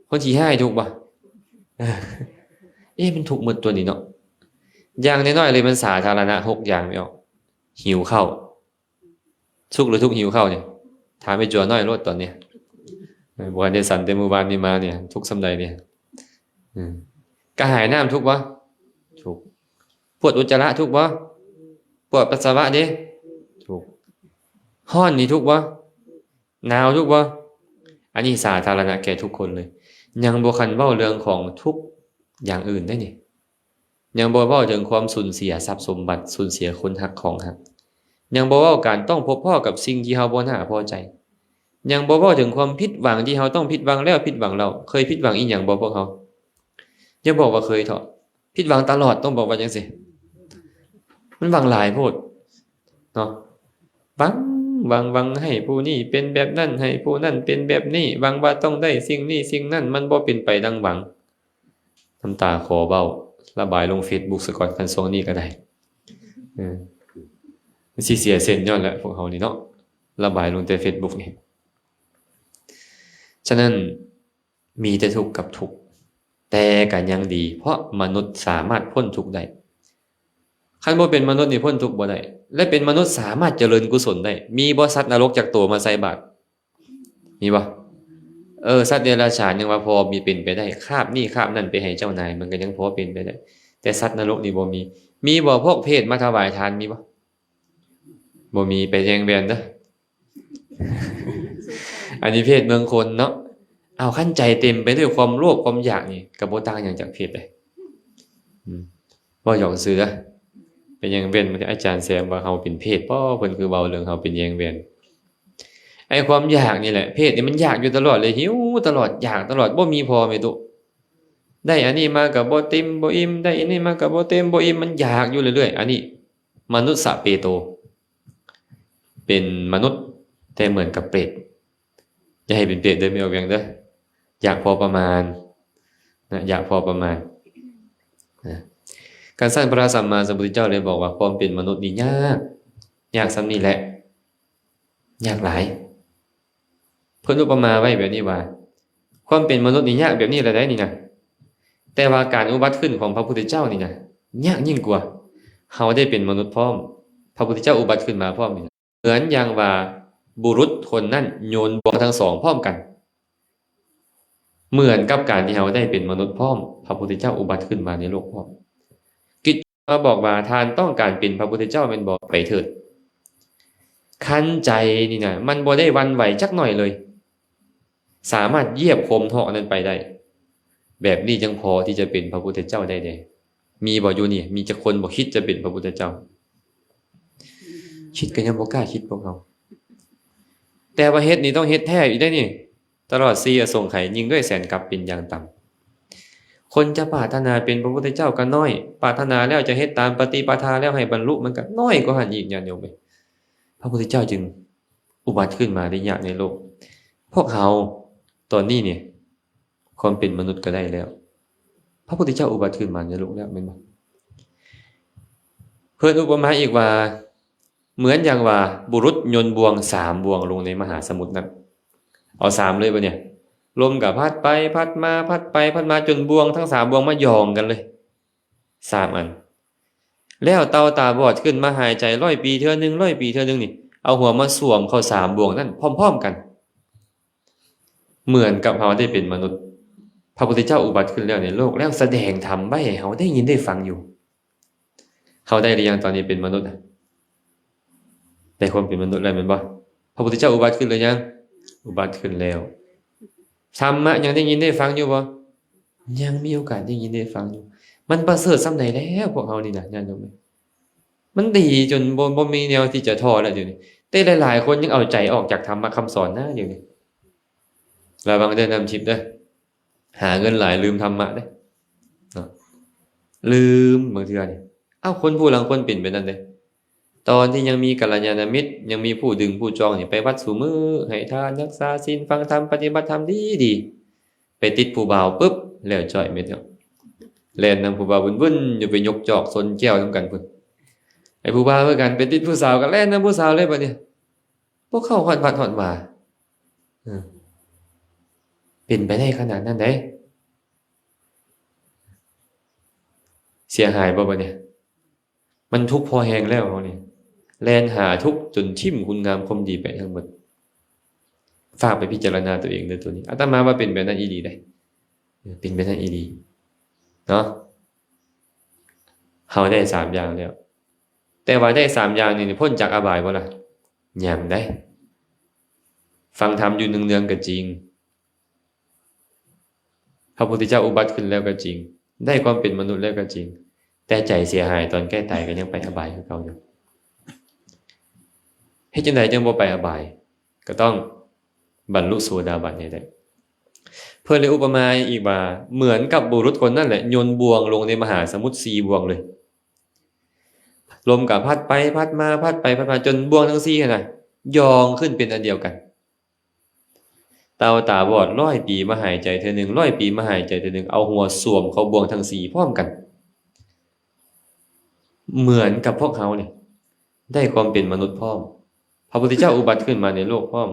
ຄົນຂີ້ຮ້າຍທຸກບໍ່? ເອີ ເອະ ມັນທຸກໝົດຕົວນີ້ເນາະ. ຢ່າງນ້ອຍໆເລີຍ ມັນສາທາລະນະຫົກຢ່າງແມ່ອອກ. ຫິວເຂົ້າ. ສຸກຫຼືທຸກຫິວເຂົ້ານີ້? ຖາມໄອ້ຈົວນ້ອຍໂລດຕອນນີ້. ເອີ ບໍ່ທັນໄດ້ສັນແຕ່ມື້ວານນີ້ມານີ້ ທຸກສ່ຳໃດນີ້? ອືມ ກະຫາຍນ້ຳທຸກບໍ່? ທຸກ. ປວດອຸດຈະລະທຸກບໍ່? ປວດປັດສະວະເດ້? ທຸກ. ຮ້ອນນີ້ທຸກບໍ່? ໜາວທຸກບໍ່? ອັນນີ້ສາທາລະນະແກ່ທຸກຄົນເລີຍ. ຍັງບໍ່ທັນເວົ້າເລື່ອງຂອງທຸກຢ່າງອື່ນເດ້ນີ້. ຍັງບໍ່ເວົ້າເຖິງຄວາມສູນເສຍຊັບສົມບັດ, ສູນເສຍຄົນຮັກຂອງຮັກ. ຍັງບໍ່ເວົ້າການຕ້ອງພົບພໍ້ກັບສິ່ງທີ່ເຮົາບໍ່ໜ້າພໍໃຈ. ຍັງບໍ່ເວົ້າເຖິງຄວາມຜິດຫວັງທີ່ເຮົາຕ້ອງຜິດຫວັງແລ້ວຜິດຫວັງເລົ່າ. ເຄີຍຜິດຫວັງອີ່ຫຍັງບໍ່ພວກເຮົາ? ຢ່າບອກວ່າເຄີຍເຖາະ. ຜິດຫວັງຕະຫຼອດ, ຕ້ອງບອກວ່າຈັ່ງຊີ້. ມັນຫວັງຫຼາຍໂພດເນາະ. ຫວັງ, ຫວັງ, ຫວັງໃຫ້ຜູ້ນີ້ເປັນແບບນັ້ນ, ໃຫ້ຜູ້ນັ້ນເປັນແບບນີ້, ຫວັງວ່າຕ້ອງໄດ້ສິ່ງນີ້ສິ່ງນັ້ນ, ມັນບໍ່ເປັນໄປດັ່ງຫວັງ. ນ້ຳຕາຂໍເວົ້າ, ລະບາຍລົງເຟສບຸກສາກ່ອນ, ຄັນຊ່ວງນີ້ກໍໄດ້. ເອີ ມັນຊິເສຍເສັ້ນຍ້ອນແຫຼະ ພວກເຮົານີ້ເນາະ, ລະບາຍລົງແຕ່ເຟສບຸກນີ້. ສະນັ້ນ ມີແຕ່ທຸກກັບທຸກ, ແຕ່ກໍຍັງດີ ເພາະມະນຸດສາມາດພົ້ນທຸກໄດ້. ຄັນບໍ່ເປັນມະນຸດນີ້ພົ້ນທຸກບໍ່ໄດ້, ແລະ ເປັນມະນຸດສາມາດຈະເລີນກຸສົນໄດ້. ມີບໍ່ສັດນະລົກຈັກໂຕມາໃສ່ບາດ? ມີບໍ່? ເອີ ສັດເດຍລະສານຍັງວ່າພໍມີເປັນໄປໄດ້, ຄາບນີ້ຄາບນັ້ນໄປໃຫ້ເຈົ້ານາຍ ມັນກໍຍັງພໍເປັນໄປໄດ້, ແຕ່ສັດນະລົກນີ້ບໍ່ມີ. ມີບໍ່ພວກເຜດມາຖວາຍທານ? ມີບໍ່? ບໍ່ມີ, ໄປແຍ່ງແວ່ນເດີ. ອັນນີ້ເຜດເມືອງຄົນເນາະ. ເອົາ ຄັນໃຈເຕັມໄປດ້ວຍຄວາມໂລບຄວາມຢາກນີ້ ກໍບໍ່ຕ່າງຫຍັງຈາກເຜດເດ້. ອືມ ເວົ້າຫຍອກຊື່ເດີ. ໄປແຍ່ງແວ່ນ ບາງທີອາຈານແຊມວ່າເຮົາເປັນເຜດບໍ? ເພິ່ນຄືເວົ້າເລື່ອງເຮົາໄປແຍ່ງແວ່ນ. ໄອ້ຄວາມຢາກນີ້ແຫຼະ, ເຜດນີ້ມັນຢາກຢູ່ຕະຫຼອດເລີຍ, ຫິວຕະຫຼອດ, ຢາກຕະຫຼອດ, ບໍ່ມີພໍແມ່ຕຸ. ໄດ້ອັນນີ້ມາກໍບໍ່ເຕັມບໍ່ອີ່ມ, ໄດ້ອັນນີ້ມາກໍບໍ່ເຕັມບໍ່ອີ່ມ, ມັນຢາກຢູ່ເລື້ອຍໆ. ອັນນີ້ມະນຸດສະເປໂຕ. ເປັນມະນຸດ ແຕ່ເໝືອນກັບເປດ. ຢ່າໃຫ້ເປັນເປດເດີ ແມ່ອອກວຽງເດີ. ຢາກພໍປະມານນະ, ຢາກພໍປະມານນະ. ຄັນຊັ້ນ ພະສຳມາສຳພຸດທະເຈົ້າໄດ້ບອກວ່າ ຄວາມເປັນມະນຸດນີ້ຍາກ, ຍາກສ່ຳນີ້ແຫຼະ, ຍາກຫຼາຍ. ເພິ່ນອຸປະມາໄວ້ແບບນີ້ວ່າ ຄວາມເປັນມະນຸດນີ້ຍາກແບບນີ້ລະໄດ໋ນີ້ນະ, ແຕ່ວ່າການອຸບັດຂຶ້ນຂອງພະພຸດທະເຈົ້ານີ້ນະ ຍາກຍິ່ງກວ່າ. ເຮົາໄດ້ເປັນມະນຸດພ້ອມ, ພະພຸດທະເຈົ້າອຸບັດຂຶ້ນມາພ້ອມນີ້ນະ, ເໝືອນຢ່າງວ່າບຸລຸດຄົນນັ້ນໂຍນບ່ວງທັງສອງພ້ອມກັນ, ເໝືອນກັບການທີ່ເຮົາໄດ້ເປັນມະນຸດພ້ອມ, ພະພຸດທະເຈົ້າອຸບັດຂຶ້ນມາໃນໂລກພ້ອມ. ກິດມາບອກວ່າ ທ່ານຕ້ອງການເປັນພະພຸດທະເຈົ້າແມ່ນບໍ່? ໄປເຖີດ. ຄັນໃຈນີ້ນະ ມັນບໍ່ໄດ້ຫວັ່ນໄຫວຈັກໜ້ອຍເລີຍ, ສາມາດຢຽບໂຄມເທາະນັ້ນໄປໄດ້, ແບບນີ້ຈັ່ງພໍທີ່ຈະເປັນພະພຸດທະເຈົ້າໄດ້ເດ້. ມີບໍ່ຢູ່ນີ້? ມີຈັກຄົນບໍ່ຄິດຈະເປັນພະພຸດທະເຈົ້າ? ຄິດກໍຍັງບໍ່ກ້າຄິດພວກເຮົາ. ແຕ່ວ່າເຮັດນີ້ຕ້ອງເຮັດແທ້ອີກໄດ໋ນີ້. ຕະຫຼອດສີ່ອະສົງໄຂ, ຍິ່ງດ້ວຍແສນກັບເປັນຢ່າງຕ່ຳ. ຄົນຈະປາດຖະໜາເປັນພະພຸດທະເຈົ້າກໍນ້ອຍ, ປາດຖະໜາແລ້ວຈະເຮັດຕາມປະຕິປະທາແລ້ວໃຫ້ບັນລຸ ມັນກໍນ້ອຍກວ່າຫັ້ນອີກ, ຍາດໂຍມເອີຍ. ພະພຸດທະເຈົ້າຈຶ່ງອຸບັດຂຶ້ນມາໄດ້ຍາກໃນໂລກ. ພວກເຮົາຕອນນີ້ນີ້ ຄວາມເປັນມະນຸດກໍໄດ້ແລ້ວ, ພະພຸດທະເຈົ້າອຸບັດຂຶ້ນມາໃນໂລກແລ້ວ ແມ່ນບໍ່? ເພິ່ນອຸປະມາອີກວ່າ ເໝືອນຢ່າງວ່າບຸລຸດໂຍນບ່ວງສາມບ່ວງລົງໃນມະຫາສະໝຸດນັ້ນ. ເອົາສາມເລີຍບັດນີ້, ລົມກໍພັດໄປພັດມາ, ພັດໄປພັດມາ, ຈົນບ່ວງທັງສາມບ່ວງມາຫຍອງກັນເລີຍ ສາມອັນ. ແລ້ວເຕົ່າຕາບອດຂຶ້ນມາຫາຍໃຈຮ້ອຍປີເທື່ອໜຶ່ງ, ຮ້ອຍປີເທື່ອໜຶ່ງນີ້, ເອົາຫົວມາສວມເຂົ້າສາມບ່ວງນັ້ນພ້ອມໆກັນ. ເໝືອນກັບເຮົາໄດ້ເປັນມະນຸດ, ພະພຸດທະເຈົ້າອຸບັດຂຶ້ນແລ້ວໃນໂລກ ແລ້ວສະແດງທຳໄວ້ໃຫ້ເຮົາໄດ້ຍິນໄດ້ຟັງຢູ່. ເຮົາໄດ້ຫຼືຍັງຕອນນີ້ເປັນມະນຸດນະ? ໄດ້ຄວາມເປັນມະນຸດແລ້ວແມ່ນບໍ່? ພະພຸດທະເຈົ້າອຸບັດຂຶ້ນຫຼືຍັງ? ອຸບັດຂຶ້ນແລ້ວ. ທຳມະຍັງໄດ້ຍິນໄດ້ຟັງຢູ່ບໍ່? ຍັງມີໂອກາດໄດ້ຍິນໄດ້ຟັງຢູ່. ມັນປະເສີດສ່ຳໃດແລ້ວພວກເຮົານີ້ນະ ຍາດໂຍມເອີຍ. ມັນດີຈົນບໍ່ ບໍ່ມີແນວທີ່ຈະທໍ້ແລ້ວດຽວນີ້. ແຕ່ຫຼາຍໆຄົນຍັງເອົາໃຈອອກຈາກທຳມະຄຳສອນນະດຽວນີ້. ລະວັງເດີນ້ຳທິບເດີ. ຫາເງິນຫຼາຍລືມທຳມະເດ້ເນາະ. ລືມບາງເທື່ອນີ້. ເອົ້າ ຄົນຜູ້ລາງຄົນເປັນແບບນັ້ນເດ້. ຕອນທີ່ຍັງມີກັນລະຍານະມິດ ຍັງມີຜູ້ດຶງຜູ້ຈອງນີ້ ໄປວັດສູ່ມື້ ໃຫ້ທານ ຮັກສາສິນ ຟັງທຳ ປະຕິບັດທຳດີໆ. ໄປຕິດຜູ້ບ່າວປຶບ ແລ້ວຈ້ອຍເມັດເນາະ. ແລ່ນນຳຜູ້ບ່າວວຸ້ນໆຢູ່ ໄປຍົກຈອກຊົນແກ້ວນຳກັນພຸ້ນ. ໄອ້ຜູ້ບ່າວຄືກັນ ໄປຕິດຜູ້ສາວກໍແລ່ນນຳຜູ້ສາວເລີຍບັດນີ້. ບໍ່ເຂົ້າຮອດວັດຮອດວາ. ເອີ ເປັນໄປໄດ້ຂະໜາດນັ້ນໃດ໋. ເສຍຫາຍບໍ່ບັດນີ້? ມັນທຸກພໍແຮງແລ້ວເຮົານີ້. ແລ່ນຫາທຸກຈົນຖິ້ມຄຸນງາມຄວາມດີໄປທັງໝົດ. ຝາກໄປພິຈາລະນາຕົວເອງເດີໂຕນີ້. ອາດຕະມາວ່າເປັນແບບນັ້ນອີ່ຫຼີເດ້. ເອີ ເປັນແບບນັ້ນອີ່ຫຼີເນາະ. ເຮົາໄດ້ສາມຢ່າງແລ້ວ. ແຕ່ວ່າໄດ້ສາມຢ່າງນີ້ ພົ້ນຈາກອະບາຍບໍ່ລະ? ຍັງໄດ໋. ຟັງທຳຢູ່ເນືອງໆກໍຈິງ. ພະພຸດທະເຈົ້າອຸບັດຂຶ້ນແລ້ວກໍຈິງ. ໄດ້ຄວາມເປັນມະນຸດແລ້ວກໍຈິງ. ແຕ່ໃຈເສຍຫາຍຕອນໃກ້ຕາຍກໍຍັງໄປອະບາຍຄືເກົ່າຢູ່. ເຮັດຈັ່ງໃດຈຶ່ງບໍ່ໄປອະບາຍ? ກໍຕ້ອງບັນລຸໂສດາບັນໃຫ້ໄດ້. ເພິ່ນເລີຍອຸປະມາອີກວ່າ ເໝືອນກັບບຸລຸດຄົນນັ້ນແຫຼະ ໂຍນບ່ວງລົງໃນມະຫາສະໝຸດສີ່ບ່ວງເລີຍ. ລົມກໍພັດໄປພັດມາ ພັດໄປພັດມາ ຈົນບ່ວງທັງສີ່ຫັ້ນນະ ຫຍ້ອງຂຶ້ນເປັນອັນດຽວກັນ. ເຕົ່າຕາບອດຮ້ອຍປີມາຫາຍໃຈເທື່ອໜຶ່ງ, ຮ້ອຍປີມາຫາຍໃຈເທື່ອໜຶ່ງ, ເອົາຫົວສວມເຂົ້າບ່ວງທັງສີ່ພ້ອມກັນ. ເໝືອນກັບພວກເຮົານີ້ ໄດ້ຄວາມເປັນມະນຸດພ້ອມ, ພະພຸດທະເຈົ້າອຸບັດຂຶ້ນມາໃນໂລກພ້ອມ,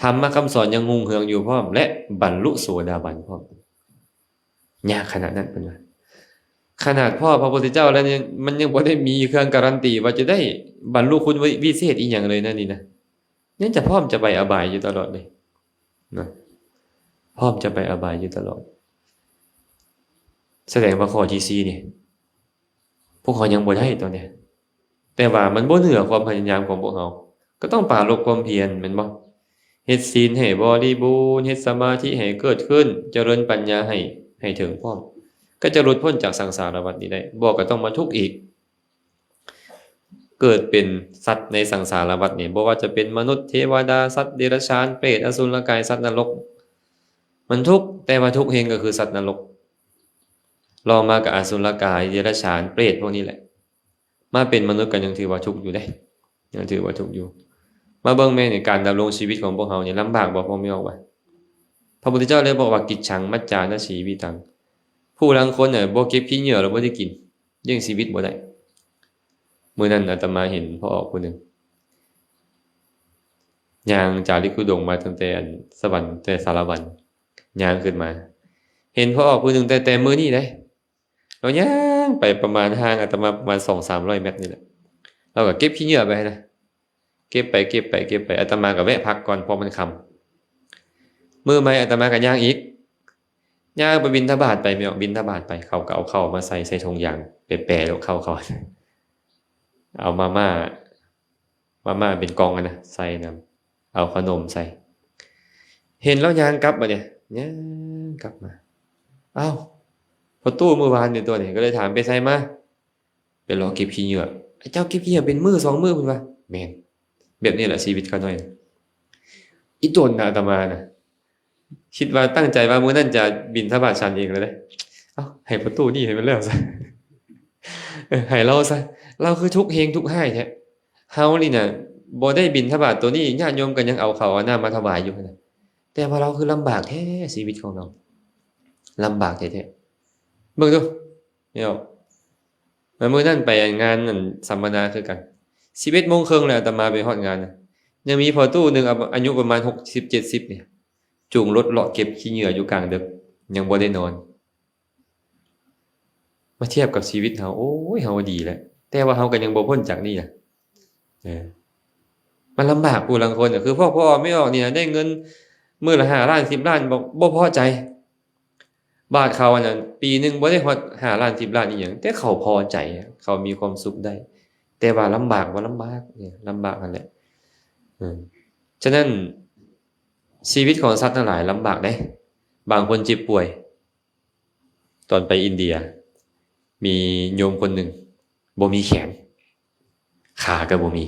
ທຳມະຄຳສອນຍັງຮຸ່ງເຮືອງຢູ່ພ້ອມ ແລະ ບັນລຸໂສດາບັນພ້ອມ. ຍາກຂະໜາດນັ້ນເພິ່ນວ່າ. ຂະໜາດພໍ້ພະພຸດທະເຈົ້າແລ້ວຍັງ ມັນຍັງບໍ່ໄດ້ມີເຄື່ອງກາຣັນຕີວ່າຈະໄດ້ບັນລຸຄຸນວິ ວິເສດອີ່ຫຍັງເລີຍນະນີ້ນະ. ຍັງຈະພ້ອມຈະໄປອະບາຍຢູ່ຕະຫຼອດເລີຍນະ, ພ້ອມຈະໄປອະບາຍຢູ່ຕະຫຼອດ. ສະແດງວ່າຂໍ້ທີສີ່ນີ້ ພວກເຮົາຍັງບໍ່ໄດ້ຕອນນີ້, ແຕ່ວ່າມັນບໍ່ເໜືອຄວາມພະຍາຍາມຂອງພວກເຮົາ, ກໍຕ້ອງປາລົບຄວາມພຽນ ແມ່ນບໍ່? ເຮັດສິນໃຫ້ບໍລິບູນ, ເຮັດສະມາທິໃຫ້ເກີດຂຶ້ນ, ຈະເລີນປັນຍາໃຫ້ ໃຫ້ເຖິງພ້ອມ, ກໍຈະຫຼຸດພົ້ນຈາກສັງສາລະວັດນີ້ໄດ້. ບໍ່ກໍຕ້ອງມາທຸກອີກ, ເກີດເປັນສັດໃນສັງສາລະວັດນີ້, ບໍ່ວ່າຈະເປັນມະນຸດ, ເທວະດາ, ສັດເດຍລະສານ, ເປດ, ອະສຸລະກາຍ, ສັດນະລົກ, ມັນທຸກ, ແຕ່ວ່າທຸກແຮງກໍຄືສັດນະລົກ. ລອງມາກໍອະສຸລະກາຍ, ເດຍລະສານ, ເປດ ພວກນີ້ແຫຼະ. ມາເປັນມະນຸດກໍຍັງຖືວ່າທຸກຢູ່ເດ້, ຍັງຖືວ່າທຸກຢູ່. ມາເບິ່ງແມ່ນ ການດຳລົງຊີວິດຂອງພວກເຮົານີ້ລຳບາກບໍ່ ພໍ່ແມ່ອອກວ່າ? ພະພຸດທະເຈົ້າເລີຍບອກວ່າ ກິດຊັງມັດຈານະຊີວິຕັງ. ຜູ້ລາງຄົນນະ ບໍ່ເກັບຂີ້ເຫຍື້ອແລ້ວບໍ່ໄດ້ກິນ, ລ້ຽງຊີວິດບໍ່ໄດ້. ມື້ນັ້ນອາດຕະມາເຫັນພໍ່ອອກຜູ້ໜຶ່ງ ຍ່າງຈາລິກທຸດົງມາຕັ້ງແຕ່ອັນສະຫວັນ, ແຕ່ສາລະວັນ, ຍ່າງຂຶ້ນມາ ເຫັນພໍ່ອອກຜູ້ໜຶ່ງ ແຕ່ ແຕ່ມື້ນີ້ເດ້. ລາວຍ່າງໄປປະມານ ຫ່າງອາດຕະມາປະມານສອງສາມຮ້ອຍແມັດນີ້ແຫຼະ. ລາວກໍເກັບຂີ້ເຫຍື້ອໄປຫັ້ນນະ, ເກັບໄປ ເກັບໄປ ເກັບໄປ, ອາດຕະມາກໍແວະພັກກ່ອນ ເພາະມັນຄ່ຳ. ມື້ໃໝ່ອາດຕະມາກໍຍ່າງອີກ, ຍ່າງໄປບິນທະບາດໄປ ແມ່ນບໍ່? ບິນທະບາດໄປ, ເຂົາກໍເອົາເຂົ້າມາໃສ່ ໃສ່ຖົງຢາງ ແປໆ ແລ້ວເຂົ້າ ເຂົ້າ ເອົາມາມ່າ ມາມ່າເປັນກ່ອງຫັ້ນນະ ໃສ່ນຳ, ເອົາຂະໜົມໃສ່. ເຫັນລາວຍ່າງກັບບາດນີ້, ຍ່າງກັບມາ. ອ້າວ ພໍ່ຕູ້ມື້ວານນີ້ຕົວະນີ້, ກໍເລີຍຖາມ ໄປໃສມາ? ໄປເລາະເກັບຂີ້ເຫຍື້ອ. ເຈົ້າເກັບຂີ້ເຫຍື້ອເປັນມື້ສອງມື້? ເພິ່ນວ່າ. ແມ່ນ. ແບບນີ້ແຫຼະຊີວິດຂ້ານ້ອຍ. ອີ່ຕົນນະ ອາດຕະມານະ ຄິດວ່າຕັ້ງໃຈວ່າມື້ນັ້ນຈະບິນທະບາດສັນເອງແລ້ວເດ້. ເອົ້າ ໃຫ້ພໍ່ຕູ້ນີ້ໃຫ້ມັນແລ້ວຊະ, ເອີ ໃຫ້ລາວຊະ, ລາວຄືທຸກແຮງທຸກຮ້າຍແທ້. ເຮົານີ້ນະ ບໍ່ໄດ້ບິນທະບາດໂຕນີ້ ຍາດໂຍມກໍຍັງເອົາເຂົ້າເອົານ້ຳມາຖວາຍຢູ່ຫັ້ນນະ, ແຕ່ວ່າລາວຄືລຳບາກແທ້ ຊີວິດຂອງລາວ ລຳບາກແທ້ໆ. ເບິ່ງດູ. ແລ້ວມື້ນັ້ນໄປງານອັນສຳມະນາຄືກັນ, ສິບເອັດໂມງເຄິ່ງແລ້ວອາດຕະມາໄປຮອດງານນະ, ຍັງມີພໍ່ຕູ້ໜຶ່ງອາ ອາຍຸປະມານຫົກສິບເຈັດສິບນີ້ ຈູງລົດເລາະເກັບຂີ້ເຫຍື້ອຢູ່ກາງດຶກ ຍັງບໍ່ໄດ້ນອນ. ມາທຽບກັບຊີວິດເຮົາ, ໂອ້ຍ ເຮົາດີແຫຼະ, ແຕ່ວ່າເຮົາກໍຍັງບໍ່ພົ້ນຈາກນີ້ນະ. ເອີ. ມັນລຳບາກ. ຜູ້ລາງຄົນກໍຄື ພວກພໍ່ອອກແມ່ອອກນີ້ນະ ໄດ້ເງິນມື້ລະຫ້າລ້ານ ສິບລ້ານ ບໍ່ ບໍ່ພໍໃຈ. ບາດເຂົາອັນນັ້ນ ປີໜຶ່ງບໍ່ໄດ້ຮອດຫ້າລ້ານ ສິບລ້ານອີ່ຫຍັງ ແຕ່ເຂົາພໍໃຈ ເຂົາມີຄວາມສຸກໄດ້. ແຕ່ວ່າລຳບາກບໍ່ລຳບາກ ນີ້ລຳບາກຫັ້ນແຫຼະ. ເອີ ສະນັ້ນ ຊີວິດຂອງສັດທັງຫຼາຍລຳບາກເດ້. ບາງຄົນເຈັບປ່ວຍ. ຕອນໄປອິນເດຍ ມີໂຍມຄົນໜຶ່ງ ບໍ່ມີແຂນ ຂາກໍບໍ່ມີ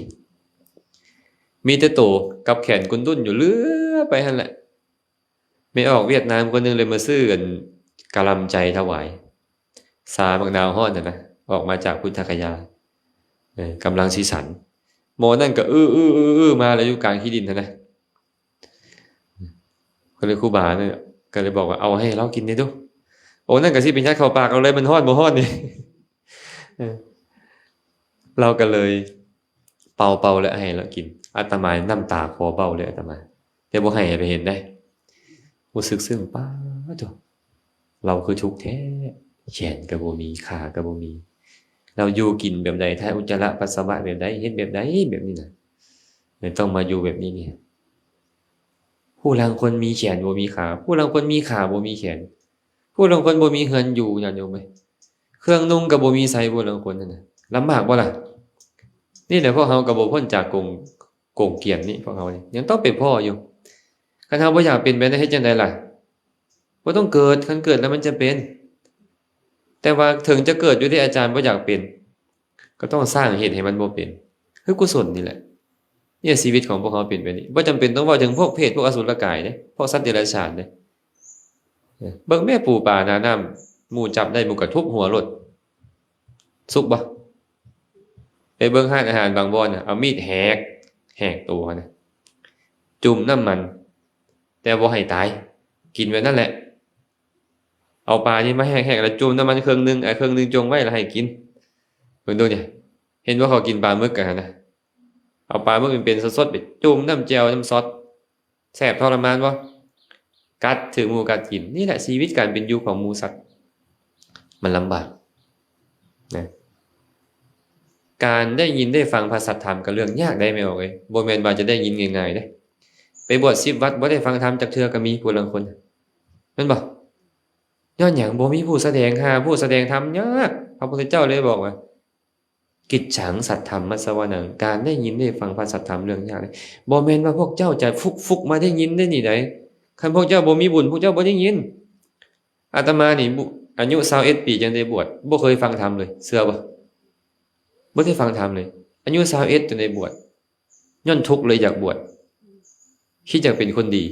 ມີແຕ່ໂຕກັບແຂນກຸນດຸ້ນຢູ່ເລື້ອຍໄປຫັ້ນແຫຼະ. ແມ່ອອກຫວຽດນາມຄົນໜຶ່ງເລີຍມາຊື້ອັນກະລຳໄຈຖວາຍ ຊາບັກນາວຮ້ອນຫັ້ນນະ ອອກມາຈາກພຸດທະກະຍາ ເອີ ກຳລັງຊິສັນ ໝໍນັ້ນກໍອື້ໆໆໆມາແລ້ວ ຢູ່ກາງຂີ້ດິນຫັ້ນນະ. ກໍເລີຍ ຄູບານີ້ກໍເລີຍບອກວ່າ ເອົາໃຫ້ລາວກິນແດ່ດູ. ໂອ້ ນັ້ນກໍຊິໄປຍັດເຂົ້າປາກລາວເລີຍ ມັນຮ້ອນບໍ່ຮ້ອນນີ້. ເອີ ລາວກໍເລີຍເປົ່າໆ ແລ້ວໃຫ້ລາວກິນ. ອາດຕະມານ້ຳຕາຄໍເບົ້າເລີຍ ອາດຕະມາ ແຕ່ບໍ່ໃຫ້ໃຜເຫັນເດ້. ຮູ້ສຶກຊຶ້ງ ປາດໂທ້ ລາວຄືທຸກແທ້ ແຂນກໍບໍ່ມີ ຂາກໍບໍ່ມີ ລາວຢູ່ກິນແບບໃດ ຖ່າຍອຸດຈະລະປັດສະວະແບບໃດ ເຮັດແບບໃດ ແບບນີ້ນະ ແມ່ນຕ້ອງມາຢູ່ແບບນີ້ນີ້. ຜູ້ລາງຄົນມີແຂນບໍ່ມີຂາ ຜູ້ລາງຄົນມີຂາບໍ່ມີແຂນ ຜູ້ລາງຄົນບໍ່ມີເຮືອນຢູ່ ຍາດໂຍມເອີຍ ເຄື່ອງນຸ່ງກໍບໍ່ມີໃສ່ ຜູ້ລາງຄົນຫັ້ນນະ ລຳບາກບໍ່ລະ? ນີ້ແຫຼະ ພວກເຮົາກໍບໍ່ພົ້ນຈາກກົງ ກົງກຽມນີ້ ພວກເຮົານີ້ຍັງຕ້ອງໄປພໍ້ຢູ່. ຄັນເຮົາບໍ່ຢາກເປັນແບບນັ້ນ ເຮັດຈັ່ງໃດລະ? ບໍ່ຕ້ອງເກີດ ຄັນເກີດແລ້ວມັນຈະເປັນ. ແຕ່ວ່າເຖິງຈະເກີດຢູ່ເດ້ ອາຈານບໍ່ຢາກເປັນ ກໍຕ້ອງສ້າງເຫດໃຫ້ມັນບໍ່ເປັນ ຄືກຸສົນນີ້ແຫຼະ. ນີ້ແຫຼະຊີວິດຂອງພວກເຮົາເປັນແບບນີ້ ບໍ່ຈຳເປັນຕ້ອງເວົ້າເຖິງພວກເປດ ພວກອະສຸລະກາຍເດ້ ພວກສັດເດຍລະສານເດ້. ເບິ່ງແມ້ ປູປາໜ້ານ້ຳ ໝູ່ຈັບໄດ້ ໝູ່ກໍທຸບຫົວໂລດ ສຸກບໍ່? ໄປເບິ່ງຮ້ານອາຫານບາງບ່ອນນະ ເອົາມີດແຫກ ແຫກໂຕຫັ້ນນະ ຈຸ່ມນ້ຳມັນ ແຕ່ບໍ່ໃຫ້ຕາຍ ກິນແບບນັ້ນແຫຼະ. ເອົາປານີ້ມາແຫກໆ ແລ້ວຈຸ່ມນ້ຳມັນເຄິ່ງໜຶ່ງ ອີກເຄິ່ງໜຶ່ງຈົ່ງໄວ້ ແລ້ວໃຫ້ກິນ. ເບິ່ງດູນີ້ ເຫັນບໍ່ ເຂົາກິນປາໝຶກກັນຫັ້ນນະ ເອົາປາໝຶກເປັນໆ ສົດໆ ໄປຈຸ່ມນ້ຳແຈ່ວ ນ້ຳຊອດ ແສບທໍລະມານບໍ່? ກັດຖືໝູກັດກິນ. ນີ້ແຫຼະຊີວິດການເປັນຢູ່ຂອງໝູສັດ ມັນລຳບາກນະ. ການໄດ້ຍິນໄດ້ຟັງພະສັດທຳກໍເລື່ອງຍາກໄດ໋ ແມ່ອອກເອີຍ ບໍ່ແມ່ນວ່າຈະໄດ້ຍິນງ່າຍໆເດ້. ໄປບວດສິບວັດ ບໍ່ໄດ້ຟັງທຳຈັກເທື່ອກໍມີ ຜູ້ລາງຄົນ ແມ່ນບໍ່? ຍ້ອນຫຍັງ? ບໍ່ມີຜູ້ສະແດງ ຫາຜູ້ສະແດງທຳຍາກ. ພະພຸດທະເຈົ້າເລີຍບອກວ່າ ກິດຈັງ ສັດທຳມັດສະວະນັງ ການໄດ້ຍິນໄດ້ຟັງພະສັດທຳເລື່ອງຍາກເດ້. ບໍ່ແມ່ນວ່າພວກເຈົ້າຈະຟຸກໆມາໄດ້ຍິນໄດ້ນີ້ໃດ໋. ຄັນພວກເຈົ້າບໍ່ມີບຸນ ພວກເຈົ້າບໍ່ໄດ້ຍິນ. ອາດຕະມານີ້ ອາຍຸຊາວເອັດປີຈັ່ງໄດ້ບວດ ບໍ່ເຄີຍຟັງທຳເລີຍ ເຊື່ອບໍ່? ບໍ່ໄດ້ຟັງທຳເລີຍ ອາຍຸຊາວເອັດຈັ່ງໄດ້ບວດ ຍ້ອນທຸກເລີຍຢາກບວດ ຄິດຢາກເປັນຄົນດີ.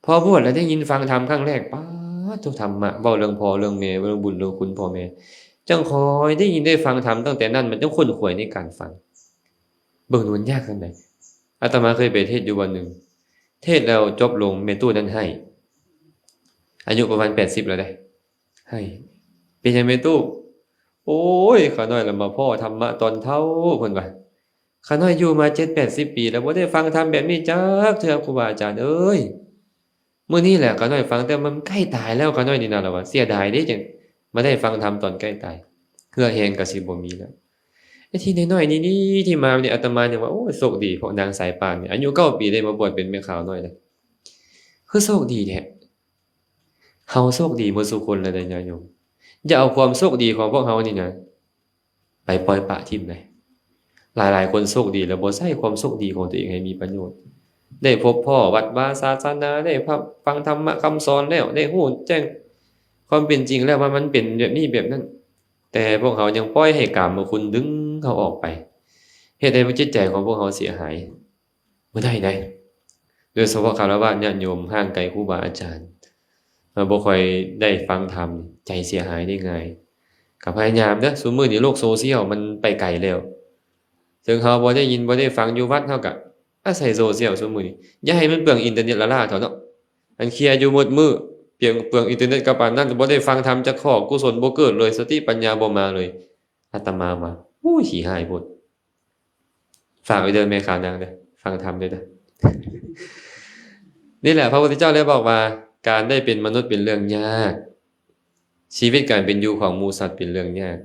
ພໍບວດແລ້ວໄດ້ຍິນຟັງທຳຄັ້ງແລກ ປາດໂທ້ ທຳມະ ເວົ້າເລື່ອງພໍ່ເລື່ອງແມ່ ເລື່ອງບຸນເລື່ອງຄຸນພໍ່ແມ່ ຈັ່ງຄ່ອຍໄດ້ຍິນໄດ້ຟັງທຳ. ຕັ້ງແຕ່ນັ້ນມາຈັ່ງຂົນຂວາຍໃນການຟັງ ເບິ່ງດູມັນຍາກສ່ຳໃດ. ອາດຕະມາເຄີຍໄປເທດຢູ່ບ່ອນໜຶ່ງ ເທດແລ້ວຈົບລົງ ແມ່ຕູ້ນັ້ນໄຫ້ ອາຍຸປະມານແປດສິບແລ້ວເດ້ ໄຫ້. ເປັນຫຍັງແມ່ຕູ້? ໂອ້ຍ ຂ້ານ້ອຍລະມາພໍ້ທຳມະຕອນເຖົ້າ ເພິ່ນວ່າ ຂ້ານ້ອຍຢູ່ມາເຈັດແປດສິບປີແລ້ວ ບໍ່ໄດ້ຟັງທຳແບບນີ້ຈັກເທື່ອ ຄູບາອາຈານເອີຍ. ມື້ນີ້ແຫຼະຂ້ານ້ອຍຟັງ ແຕ່ມັນໃກ້ຕາຍແລ້ວ ຂ້ານ້ອຍນີ້ນະ ລະວ່າ ເສຍດາຍເດ້ ຈັ່ງມາໄດ້ຟັງທຳຕອນໃກ້ຕາຍ. ເຫື່ອແຮງກໍຊິບໍ່ມີແລ້ວ. ໄອ້ທີ່ນ້ອຍໆນີ້ ທີ່ມານີ້ ອາດຕະມາຍັງວ່າ ໂອ້ຍ ໂຊກດີ ພວກນາງສາຍປານນີ້ ອາຍຸເກົ້າປີໄດ້ມາບວດເປັນແມ່ຂາວນ້ອຍແລ້ວ ຄືໂຊກດີແທ້. ເຮົາໂຊກດີໝົດສູ່ຄົນແລ້ວເດ້ຍາດໂຍມ. ຢ່າເອົາຄວາມໂຊກດີຂອງພວກເຮົານີ້ນະ ໄປປ່ອຍປະຖິ້ມເດ້. ຫຼາຍໆຄົນໂຊກດີແລ້ວບໍ່ໃຊ້ຄວາມໂຊກດີຂອງຕົວເອງໃຫ້ມີປະໂຫຍດ. ໄດ້ພົບພໍ້ວັດວາສາສະໜາ ໄດ້ຟັງທຳມະຄຳສອນແລ້ວ ໄດ້ຮູ້ແຈ້ງຄວາມເປັນຈິງແລ້ວວ່າມັນເປັນແບບນີ້ແບບນັ້ນ, ແຕ່ພວກເຮົາຍັງປ່ອຍໃຫ້ກາມະຄຸນດຶງເຮົາອອກໄປ, ເຮັດໃຫ້ຈິດໃຈຂອງພວກເຮົາເສຍຫາຍ. ບໍ່ໄດ້ໃດ໋. ໂດຍສະເພາະຄາລະວາດຍາດໂຍມຫ່າງໄກຄູບາອາຈານ ເຮົາບໍ່ຄ່ອຍໄດ້ຟັງທຳ ໃຈເສຍຫາຍໄດ້ງ່າຍ. ກໍພະຍາຍາມເດີ, ຊຸມມື້ນີ້ໂລກໂຊຊຽວມັນໄປໄກແລ້ວ. ເຖິງເຮົາບໍ່ໄດ້ຍິນບໍ່ໄດ້ຟັງຢູ່ວັດ, ເຮົາກໍອາໄສໂຊຊຽວຊຸມມື້ນີ້. ຢ່າໃຫ້ມັນເປືອງອິນເຕີເນັດລ້າໆເທົ່າເນາະ. ອັນເຄຍຢູ່ໝົດມື້, ເປືອງ ເປືອງອິນເຕີເນັດກັບອັນນັ້ນ, ບໍ່ໄດ້ຟັງທຳຈັກຂໍ້, ກຸສົນບໍ່ເກີດເລີຍ, ສະຕິປັນຍາບໍ່ມາເລີຍ. ອາດຕະມາວ່າ, ໂອ້ຍ, ຂີ້ຮ້າຍໂພດ. ຝາກໄວ້ເດີແມ່ຂາວນາງເດີ, ຟັງທຳເດີເດີ. ນີ້ແຫຼະ ພະພຸດທະເຈົ້າໄດ້ບອກວ່າ ການໄດ້ເປັນມະນຸດເປັນເລື່ອງຍາກ, ຊີວິດການເປັນຢູ່ຂອງໝູສັດເປັນເລື່ອງຍາກ,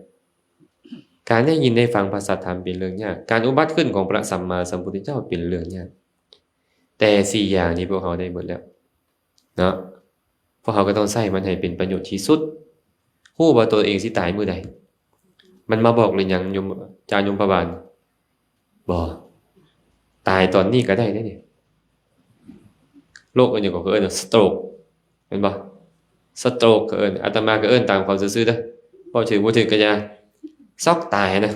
ກ ການໄດ້ຍິນໄດ້ຟັງພະສັດທຳເປັນເລື່ອງຍາກ, ການອຸບັດຂຶ້ນຂອງພະສຳມາສຳພຸດທະເຈົ້າເປັນເລື່ອງຍາກ. ແຕ່ສີ່ຢ່າງນີ້ພວກເຮົາໄດ້ໝົດແລ້ວເນາະ, ພວກເຮົາກໍຕ້ອງໃຊ້ມັນໃຫ້ເປັນປະໂຫຍດທີ່ສຸດ. ຮູ້ວ່າຕົວເອງຊິຕາຍມື້ໃດ? ມັນມາບອກຫຼືຍັງໂຍມ ຈາໂຍມພະບານ? ບໍ່. ຕາຍຕອນນີ້ກໍໄດ້ເດ້ນີ້. ໂລກອັນຫຍັງກໍເອີ້ນວ່າ stroke ແມ່ນບໍ່? Stroke ກໍເອີ້ນ, ອາດຕະມາກໍເອີ້ນຕາມຄວາມຊື່ໆເດີ, ເວົ້າຖືກບໍ່ຖືກກໍຢ່າ, ຊັອກຕາຍນະ.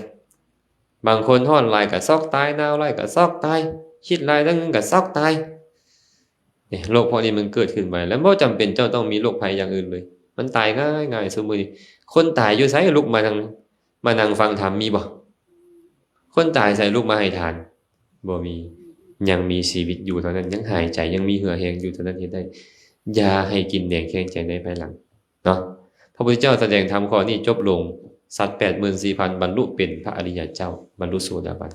ບາງຄົນຮ້ອນຫຼາຍກໍຊັອກຕາຍ, ໜາວຫຼາຍກໍຊັອກຕາຍ, ຄິດຫຼາຍເລື່ອງໜຶ່ງກໍຊັອກຕາຍ. ນີ້ ໂລກພວກນີ້ມັນເກີດຂຶ້ນໄວ ແລະ ບໍ່ຈຳເປັນເຈົ້າຕ້ອງມີໂລກໄພຢ່າງອື່ນເລີຍ, ມັນຕາຍງ່າຍໆ. ຊຸມມື້ນີ້ຄົນຕາຍຢູ່ໃສລຸກມານັ່ງ ມານັ່ງຟັງທຳມີບໍ່? ຄົນຕາຍໃສລຸກມາໃຫ້ທານ? ບໍ່ມີ. ຍັງມີຊີວິດຢູ່ເທົ່ານັ້ນ, ຍັງຫາຍໃຈ, ຍັງມີເຫື່ອແຮງຢູ່ເທົ່ານັ້ນເຮັດໄດ້. ຢ່າໃຫ້ກິນແໜງແຄງໃຈໃນພາຍຫຼັງເນາະ. ພະພຸດທະເຈົ້າສະແດງທຳຂໍ້ນີ້ຈົບລົງ, ສັດແປດໝື່ນສີ່ພັນບັນລຸເປັນພະອະລິຍະເຈົ້າ, ບັນລຸໂສດາບັນ.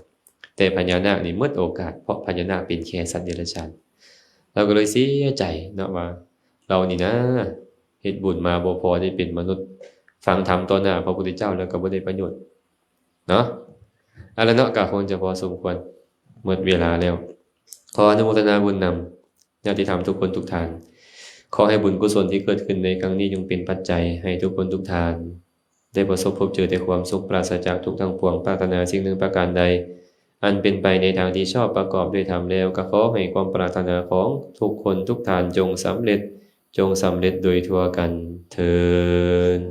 ແຕ່ພະຍານາກນີ້ໝົດໂອກາດ, ເພາະພະຍານາກເປັນແຄ່ສັດເດຍລະສານ. ລາວກໍເລີຍເສຍໃຈເນາະວ່າ ເຮົານີ້ນາ ເຮັດບຸນມາບໍ່ພໍໄດ້ເປັນມະນຸດ, ຟັງທຳຕໍ່ໜ້າພະພຸດທະເຈົ້າແລ້ວກໍບໍ່ໄດ້ປະໂຫຍດເນາະ. ເອົາລະເນາະ, ກໍຄົງຈະພໍສົມຄວນ, ໝົດເວລາແລ້ວ. ຂໍອະນຸໂມທະນາບຸນນຳຍາດຕິທຳທຸກຄົນທຸກທ່ານ. ຂໍໃຫ້ບຸນກຸສົນທີ່ເກີດຂຶ້ນໃນຄັ້ງນີ້ ຈົ່ງເປັນປັດໄຈໃຫ້ທຸກຄົນທຸກທ່ານ ໄດ້ປະສົບພົບເຈີແຕ່ຄວາມສຸກ, ປາສະຈາກທຸກທັງປວງ. ປາດຖະໜາສິ່ງໜຶ່ງປະການໃດ ອັນເປັນໄປໃນທາງທີ່ຊອບ, ປະກອບດ້ວຍທຳແລ້ວ, ກໍຂໍໃຫ້ຄວາມປາດຖະໜາຂອງທຸກຄົນທຸກທ່ານ ຈົ່ງສຳເລັດ, ຈົ່ງສຳເລັດໂດຍທົ່ວກັນເທີ້ນ.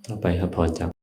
ຕໍ່ໄປຮັບພອນຈາກ